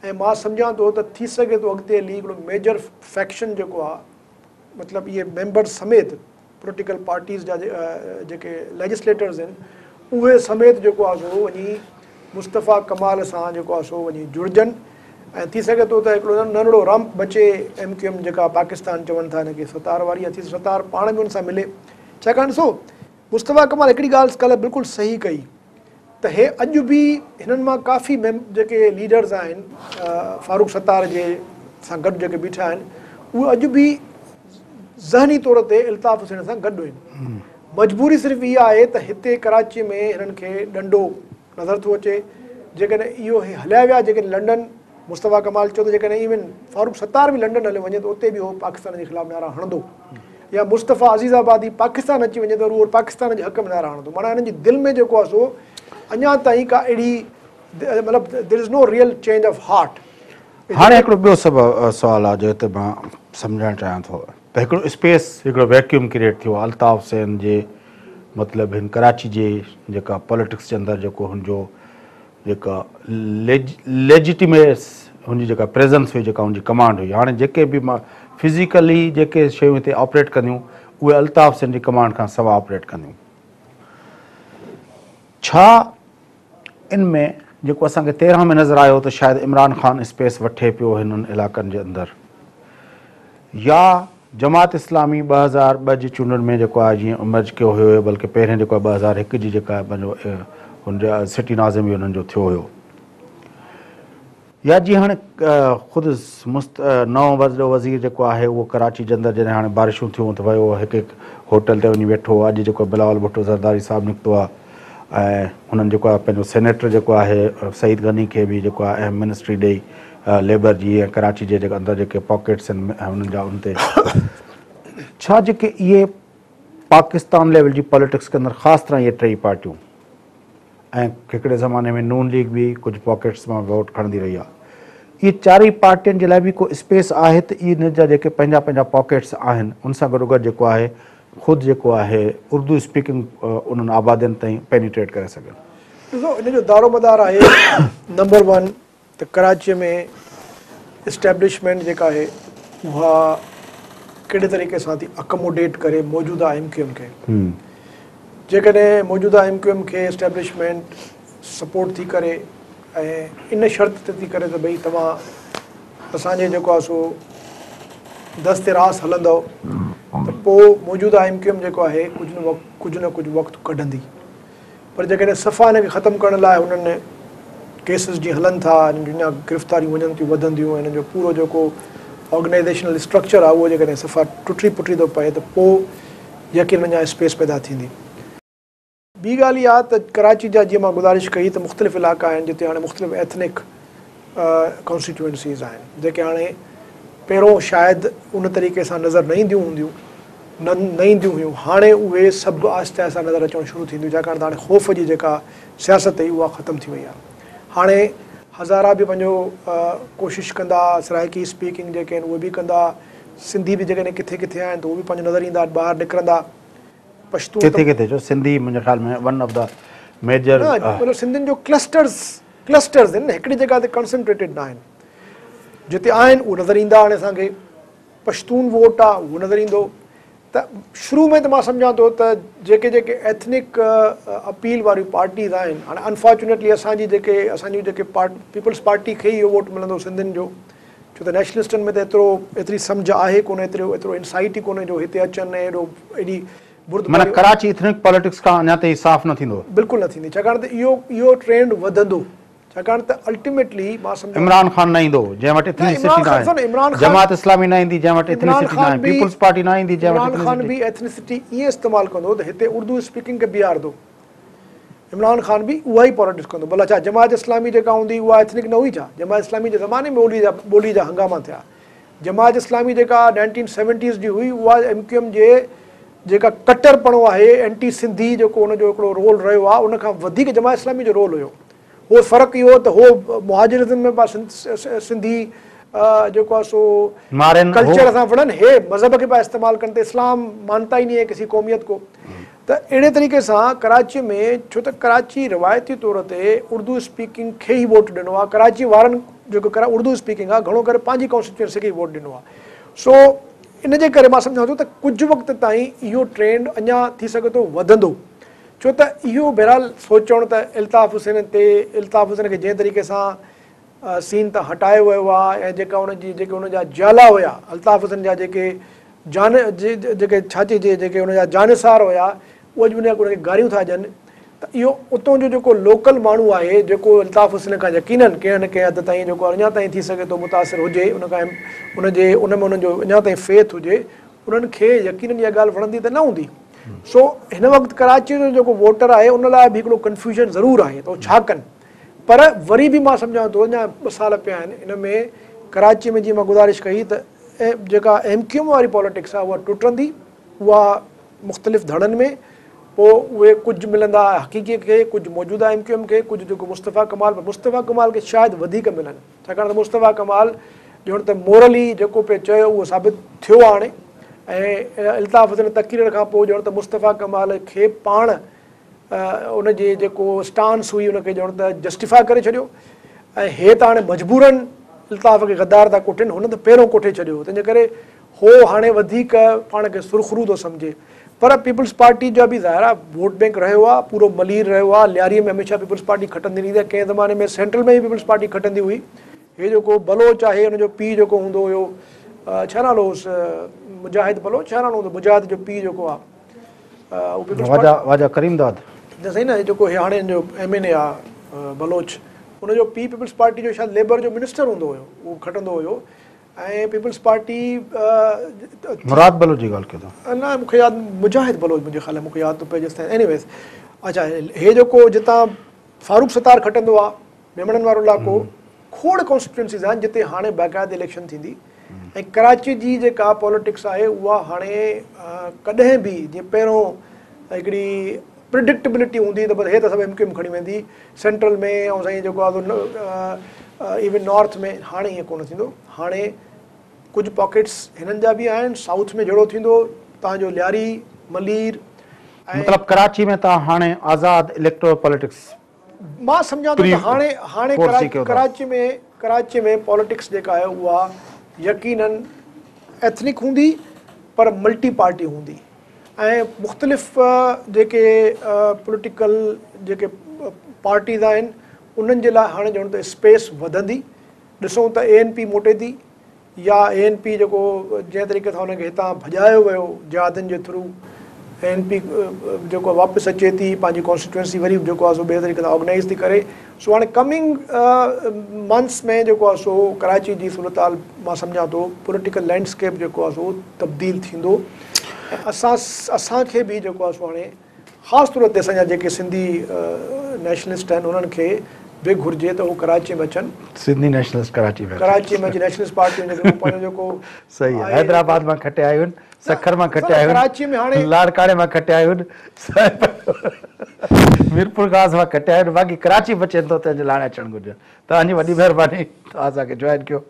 ۽ مان سمجهان ٿو ته ٿي سگهي ٿو اڳتي هلي هڪڙو ميجر فيڪشن جيڪو آهي مطلب اهي ميمبرز سميت پوليٽيڪل پارٽيز جا جيڪي ليجسليٽرز آهن اهي سميت جيڪو آهي سو وڃي مصطفيٰ ڪمال سان جيڪو آهي سو وڃي جڙجن ۽ ٿي سگهي ٿو ته هڪڙو ننڍڙو رمپ بچي ايم ڪيو ايم جيڪا پاڪستان چون ٿا هن کي ستار واري ٿي ستار پاڻ به ان سان ملي ڇاڪاڻ ڏسو مصطفيٰ ڪمال هڪڙي ڳالهه ڪلهه بلڪل صحيح ڪئي ته هي اڄ به هنن مان ڪافي جيڪي ليڊرز آهن فاروق ستار جي سان گڏ جيڪي بيٺا آهن اهي اڄ به ذهني طور تي الطاف حسين سان گڏ آهن. مجبوري صرف اها آهي ته هتي ڪراچي ۾ هنن کي ڏنڊو نظر ٿو اچي جيڪڏهن اهو هي هليا ويا جيڪڏهن لنڊن مصطفيٰ ڪمال چيو ته جيڪڏهن ايون فاروق ستار به لنڊن هليو وڃي ته اتي به هو پاڪستان جي خلاف نعرا هڻندو يا مصطفيٰ عزيز آبادي پاڪستان اچي وڃي ته اهو پاڪستان جي حق ۾ نعرا هڻندو معنيٰ هنن جي دل ۾ جيڪو آهي سو اڃا تائين ڪا اهڙي مطلب there is no real change of heart. هاڻي هڪڙو ٻيو سوال آهي جو هتي مان سمجهڻ چاهيان ٿو ته هڪڙو اسپيس هڪڙو ويڪيوم ڪريئيٽ ٿيو آهي الطاف حسين جي مطلب هن ڪراچي جي جيڪا پاليٽڪس جي اندر جيڪو هن جو جيڪا ليجيٽيميس هن جي جيڪا پريزنس هئي جيڪا هن جي ڪمانڊ هئي هاڻي جيڪي به فزيڪلي جيڪي شيون هتي آپريٽ ڪنديون اهي الطاف حسين جي ڪمانڊ کان سوا آپريٽ ڪنديون ڇا ان ۾ جيڪو اسان کي 13 ۾ نظر آيو ته شايد عمران خان اسپيس وٺي پيو هنن علائقن جي اندر يا جماعت اسلامي 2002 جي چونڊن ۾ جيڪو آهي جيئن امرج ڪيو هيو بلڪه پهرين جيڪو آهي 2001 جي جيڪا پنهنجو هن جا سٽي ناظم به انهن جو ٿيو هيو يا جيئن هاڻي خود نئون وڏو وزير جيڪو آهي اهو ڪراچي جي اندر جڏهن هاڻي بارشون ٿيون ته ويو هڪ هڪ هوٽل تي وڃي ويٺو اڄ جيڪو بلاول ڀٽو زرداري صاحب نڪتو آهي ۽ هنن جيڪو آهي پنهنجو سينيٽر جيڪو آهي سعيد غني کي به جيڪو آهي اهم منسٽري ڏئي ليبر جي ۽ ڪراچي جي جيڪي اندر جيڪي پاڪيٽس آهن انهن جا ان تي ڇا جيڪي اهي پاڪستان ليول جي پاليٽڪس ڪندڙ خاص طرح اهي ٽئي پارٽيون ۽ هڪڙي زماني ۾ نون ليگ به ڪجهه پاڪيٽس مان ووٽ کڻندي رهي آهي. اهي چارئي پارٽين جي لاء به ڪو اسپيس آهي ته اهي انهن جا جيڪي پنهنجا پنهنجا پاڪيٽس آهن ان سان گڏوگڏ جيڪو آهي خود جيڪو آهي اردو اسپيڪنگ انهن آبادين تائين پينيٽريٽ ڪري سگهن. ڏسو ان جو دارومدار آهي نمبر ون ته ڪراچيء ۾ اسٽيبلشمينٽ جيڪا آهي اها ڪهڙي طريقي سان ٿي اڪموڊيٽ ڪري موجوده ايم ڪيو ايم کي. جيڪڏهن موجوده ايم ڪيو ايم کي اسٽيبلشمينٽ سپورٽ ٿي ڪري ۽ ان شرط تي ٿي ڪري ته ڀئي توهان اسان جي جيڪو آهي سو دست راست هلندؤ ته پوء موجوده ايم ڪيو ايم جيڪو آهي ڪجهه نه ڪجهه نه ڪجهه وقت ڪڍندي. پر جيڪڏهن صفا ان کي ختم ڪرڻ لاء انهن ڪيسز جيئن هلن ٿا انهن جون اڃا گرفتاريون وڃن ٿيون وڌنديون ۽ انهن جو پورو جيڪو آرگنائيزيشنل اسٽرڪچر آهي اهو جيڪڏهن صفا ٽٽي پٽي ٿو پئي ته پوء يقينن اڃا اسپيس پيدا ٿيندي. ٻي ڳالهه اها ته ڪراچي جا جيئن مان گذارش ڪئي ته مختلف علائقا آهن جتي هاڻي مختلف ايٿنڪ ڪانسٽيٽوئنسيز آهن جيڪي هاڻي پهريون شايد ان طريقي سان نظر نه اينديون هونديون نه نه اينديون هيون هاڻي اهي سڀ آهستي آهستي نظر اچڻ شروع ٿينديون ڇاڪاڻ ته هاڻي خوف جي جيڪا سياست هئي اها ختم ٿي وئي آهي هاڻي هزارا به پنهنجو ڪوشش ڪندا سرائڪي اسپيڪنگ جيڪي آهن اهي به ڪندا سنڌي به جيڪڏهن ڪٿي ڪٿي آهن ته اهي به پنهنجو نظر ايندا ٻاهر نڪرندا پشتون ڪٿي ڪٿي جو سنڌي منهنجي خيال ۾ ون آف the major نه مطلب سنڌين جو ڪلسٽرز ڪلسٽرز آهن نه هڪڙي جڳهه تي ڪانسنٽريٽيڊ نه آهن جتي آهن اهو نظر ايندا هاڻي اسان کي پشتون ووٽ آ اهو نظر ايندو ته شروع ۾ ته مان سمجهان ٿو ته جيڪي جيڪي ايٿنڪ اپيل واريون پارٽيز آهن هاڻي انفارچونيٽلي اسان جي جيڪي اسان جون جيڪي پيپلز پارٽي کي ئي اهو ووٽ ملندو سنڌين جو ڇو ته نيشنلسٽن ۾ ته ايترو ايتري سمجهه آهي ڪونه ايترو ايترو انسائيٽ ئي ڪونهي جو هتي اچن ۽ ايڏو ايڏي بردباري معنيٰ ڪراچي ايٿنڪ پاليٽڪس کان اڃا تائين صاف نه ٿيندو. بلڪل نه ٿيندي ڇاڪاڻ ته اهو اهو ٽرينڊ وڌندو ڇاڪاڻ ته الٽيميٽلي مان سمجهان عمران خان نه ايندو جنهن وٽ ايٿنيسٽي نه آهي جماعت اسلامي نه ايندي جنهن وٽ ايٿنيسٽي نه آهي پيپلز پارٽي نه ايندي جنهن وٽ عمران خان به ايٿنيسٽي ائين استعمال ڪندو ته هتي اردو اسپيڪنگ کي بيهاردو عمران خان به اها ئي پاليٽڪس ڪندو ڀلا ڇا جماعت اسلامي جيڪا هوندي اها ايٿنڪ نه هئي ڇا جماعت اسلامي جي زماني ۾ ٻولي جا ٻولي جا هنگاما ٿيا جماعت اسلامي جيڪا نائنٽين سيونٽيز جي هئي اها ايم ڪيو ايم جي جيڪا ڪٽر پڻو آهي اينٽي سنڌي جيڪو ان جو هڪڙو رول رهيو آهي ان کان وڌيڪ جماعت اسلامي جو رول هيو هو فرق اهو ته هو مهاجرزم ۾ پيا سنڌي جيڪو آهي سو ڪلچر سان وڙهن هي مذهب کي پيا استعمال ڪن ته اسلام مانتا ئي نهي هي ڪسي قوميت ڪو ته اهڙي طريقي سان ڪراچي ۾ ڇو ته ڪراچي روايتي طور تي اردو اسپيڪنگ کي ئي ووٽ ڏنو آهي ڪراچي وارن جيڪو اردو اسپيڪنگ آهي گهڻو ڪري پنهنجي ڪانسٽيچوئنسي کي ئي ووٽ ڏنو آهي سو ان جي ڪري مان سمجهان ٿو ته ڪجهه وقت تائين اهو ٽرينڊ اڃا ٿي سگهي ٿو وڌندو ڇو ته اهو بهرحال سوچڻ ته الطاف حسين تي الطاف حسين کي جنهن طريقي سان سين تان هٽايو ويو آهي ۽ جيڪا ان جي جيڪي ان جا جيالا هيا الطاف حسين جا جيڪي جان جيڪي ڇا چئجي جيڪي ان جا جانثار هيا اهي اڄ ان کي گاريون ٿا ڏين ته اهو اتان جو جيڪو لوڪل ماڻهو آهي جيڪو الطاف حسين کان يقينن ڪنهن نه ڪنهن حد تائين جيڪو اڃا تائين ٿي سگهي ٿو متاثر هجي ان کان ان جي ان ۾ ان جو اڃا تائين فيٿ هجي انهن کي يقينن اها ڳالهه وڻندي ته نه هوندي. سو هن وقت ڪراچيء جو جيڪو ووٽر آهي ان لاء به هڪڙو ڪنفيوزن ضرور آهي ته هو ڇا ڪن. پر وري به مان سمجهان ٿو اڃا ٻه سال پيا آهن ان ۾ ڪراچيء ۾ جيئن مان گذارش ڪئي ته جيڪا ايم ڪيو ايم واري پاليٽڪس آهي اها ٽٽندي اها مختلف ڌڙن ۾ پوء اهي ڪجهه ملندا حقيقي کي ڪجهه موجوده ايم ڪيو ايم کي ڪجهه جيڪو مصطفيٰ ڪمال پر مصطفيٰ ڪمال کي شايد وڌيڪ ملن. ڇاڪاڻ ته مصطفيٰ ڪمال ڄڻ ته مورلي جيڪو پئي چيو اهو ثابت ٿيو آهي هاڻي ۽ الطاف حسين تقرير کان پوء ڄڻ ته مصطفيٰ ڪمال کي پاڻ ان جي جيڪو اسٽانس هئي ان کي ڄڻ ته جسٽيفاء ڪري ڇڏيو ۽ هي ته هاڻي مجبورن الطاف کي غدار ٿا ڪوٺين هن ته پهريون ڪوٺي ڇڏيو هو تنهنجي ڪري هو هاڻي وڌيڪ پاڻ کي سرخرو ٿو سمجهي پر پيپلز پارٽي جا به ظاهر آهي ووٽ بينڪ رهيو آهي پورو ملير رهيو آهي لياري ۾ هميشه پيپلز پارٽي کٽندي رهي آهي ڪنهن زماني ۾ سينٽرل ۾ به پيپلز پارٽي کٽندي هئي هي جيڪو بلوچ آهي ان جو پيء جيڪو هوندو هيو ڇا نالو هوس مجاهد بلوچ ڇا نالو هوندو مجاهد جو پيء جيڪو آهي اهو پيپلز پارٽي واجا ڪريم داد نه سائين نه جيڪو هي هاڻي ان جو ايم اين اي آهي بلوچ ان جو پيء پيپلز پارٽي جو شايد ليبر جو منسٽر هوندو هيو اهو کٽندو هيو ۽ پيپلز پارٽي مراد بلوچ جي ڳالهه ڪيو ٿا. نه مون کي ياد مجاهد بلوچ منهنجي خيال ۾ مون کي ياد ٿو پئي جيستائين ايني ويز اڇا هي جيڪو جتان فاروق ستار کٽندو آ ميمڻن وارو علائقو کوڙ ڪانسٽيٽوئنسيز آهن جتي هاڻي باقاعده اليڪشن ٿيندي ۽ ڪراچي جي جيڪا پاليٽڪس آهي اها هاڻي ڪڏهن به جيئن پهريون هڪڙي پرڊڪٽبلٽي هوندي ته بس هي ته سڀ ايم ڪيو ايم کڻي ويندي سينٽرل ۾ ۽ سائين جيڪو آهي سو ايون نارٿ ۾ هاڻي ائين ڪونه ٿيندو. هاڻي ڪجهه پاڪيٽس هنن جا به آهن سائوٿ ۾ جهڙو ٿيندو تان جو لياري، ملير ۽. مطلب ڪراچي ۾ توهان هاڻي آزاد اليڪٽورل پاليٽڪس مان سمجهان ٿو ته هاڻي هاڻي ڪراچي ۾ ڪراچي ۾ پاليٽڪس جيڪا آهي اها يقينن ايٿنڪ هوندي پر ملٽي پارٽي هوندي ۽ مختلف جيڪي پوليٽيڪل جيڪي پارٽيز آهن انهن جي لاء هاڻي ڄڻ ته اسپيس وڌندي. ڏسون ته اي اين پي موٽي ٿي يا اي اين پي جيڪو جنهن طريقي سان ان کي هتان ڀڄايو ويو جهادين جي ٿرو اي اين پي جيڪو واپس اچي ٿي پنهنجي ڪانسٽيٽوئنسي وري جيڪو آهي سو ٻئي طريقي سان آرگنائيز ٿي ڪري سو هاڻي ڪمنگ منٿس ۾ جيڪو آهي سو ڪراچي جي صورتحال مان سمجهان ٿو پوليٽيڪل لينڊسڪيپ جيڪو آهي سو تبديل ٿيندو ۽ اسان اسان کي به جيڪو آهي سو هاڻي خاص طور تي اسان جا جيڪي سنڌي نيشنلسٽ آهن انهن کي به گهرجي ته هو ڪراچي ۾ اچن. سنڌي نيشنلسٽ ڪراچي ۾ اچن. ڪراچي ۾ اچي نيشنلسٽ پارٽي ۾ جيڪو پنهنجو جيڪو صحيح آهي حيدرآباد مان کٽي آيون آهن سکر مان کٽي آيون آهن لاڙڪاڻي مان کٽي آيون آهن ميرپورخاص مان کٽي آيون آهن باقي ڪراچي بچين ٿو تنهن جي لاء هاڻي اچڻ گهرجي. توهان جي وڏي مهرباني توهان اسان کي جوائن ڪيو.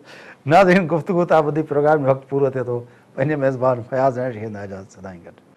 ناظرين گفتگو تان ٻڌي پروگرام جو وقت پورو ٿئي ٿو. پنهنجي ميزبان فياض نائچ کي ڏيندا اجازت سدائين گڏ.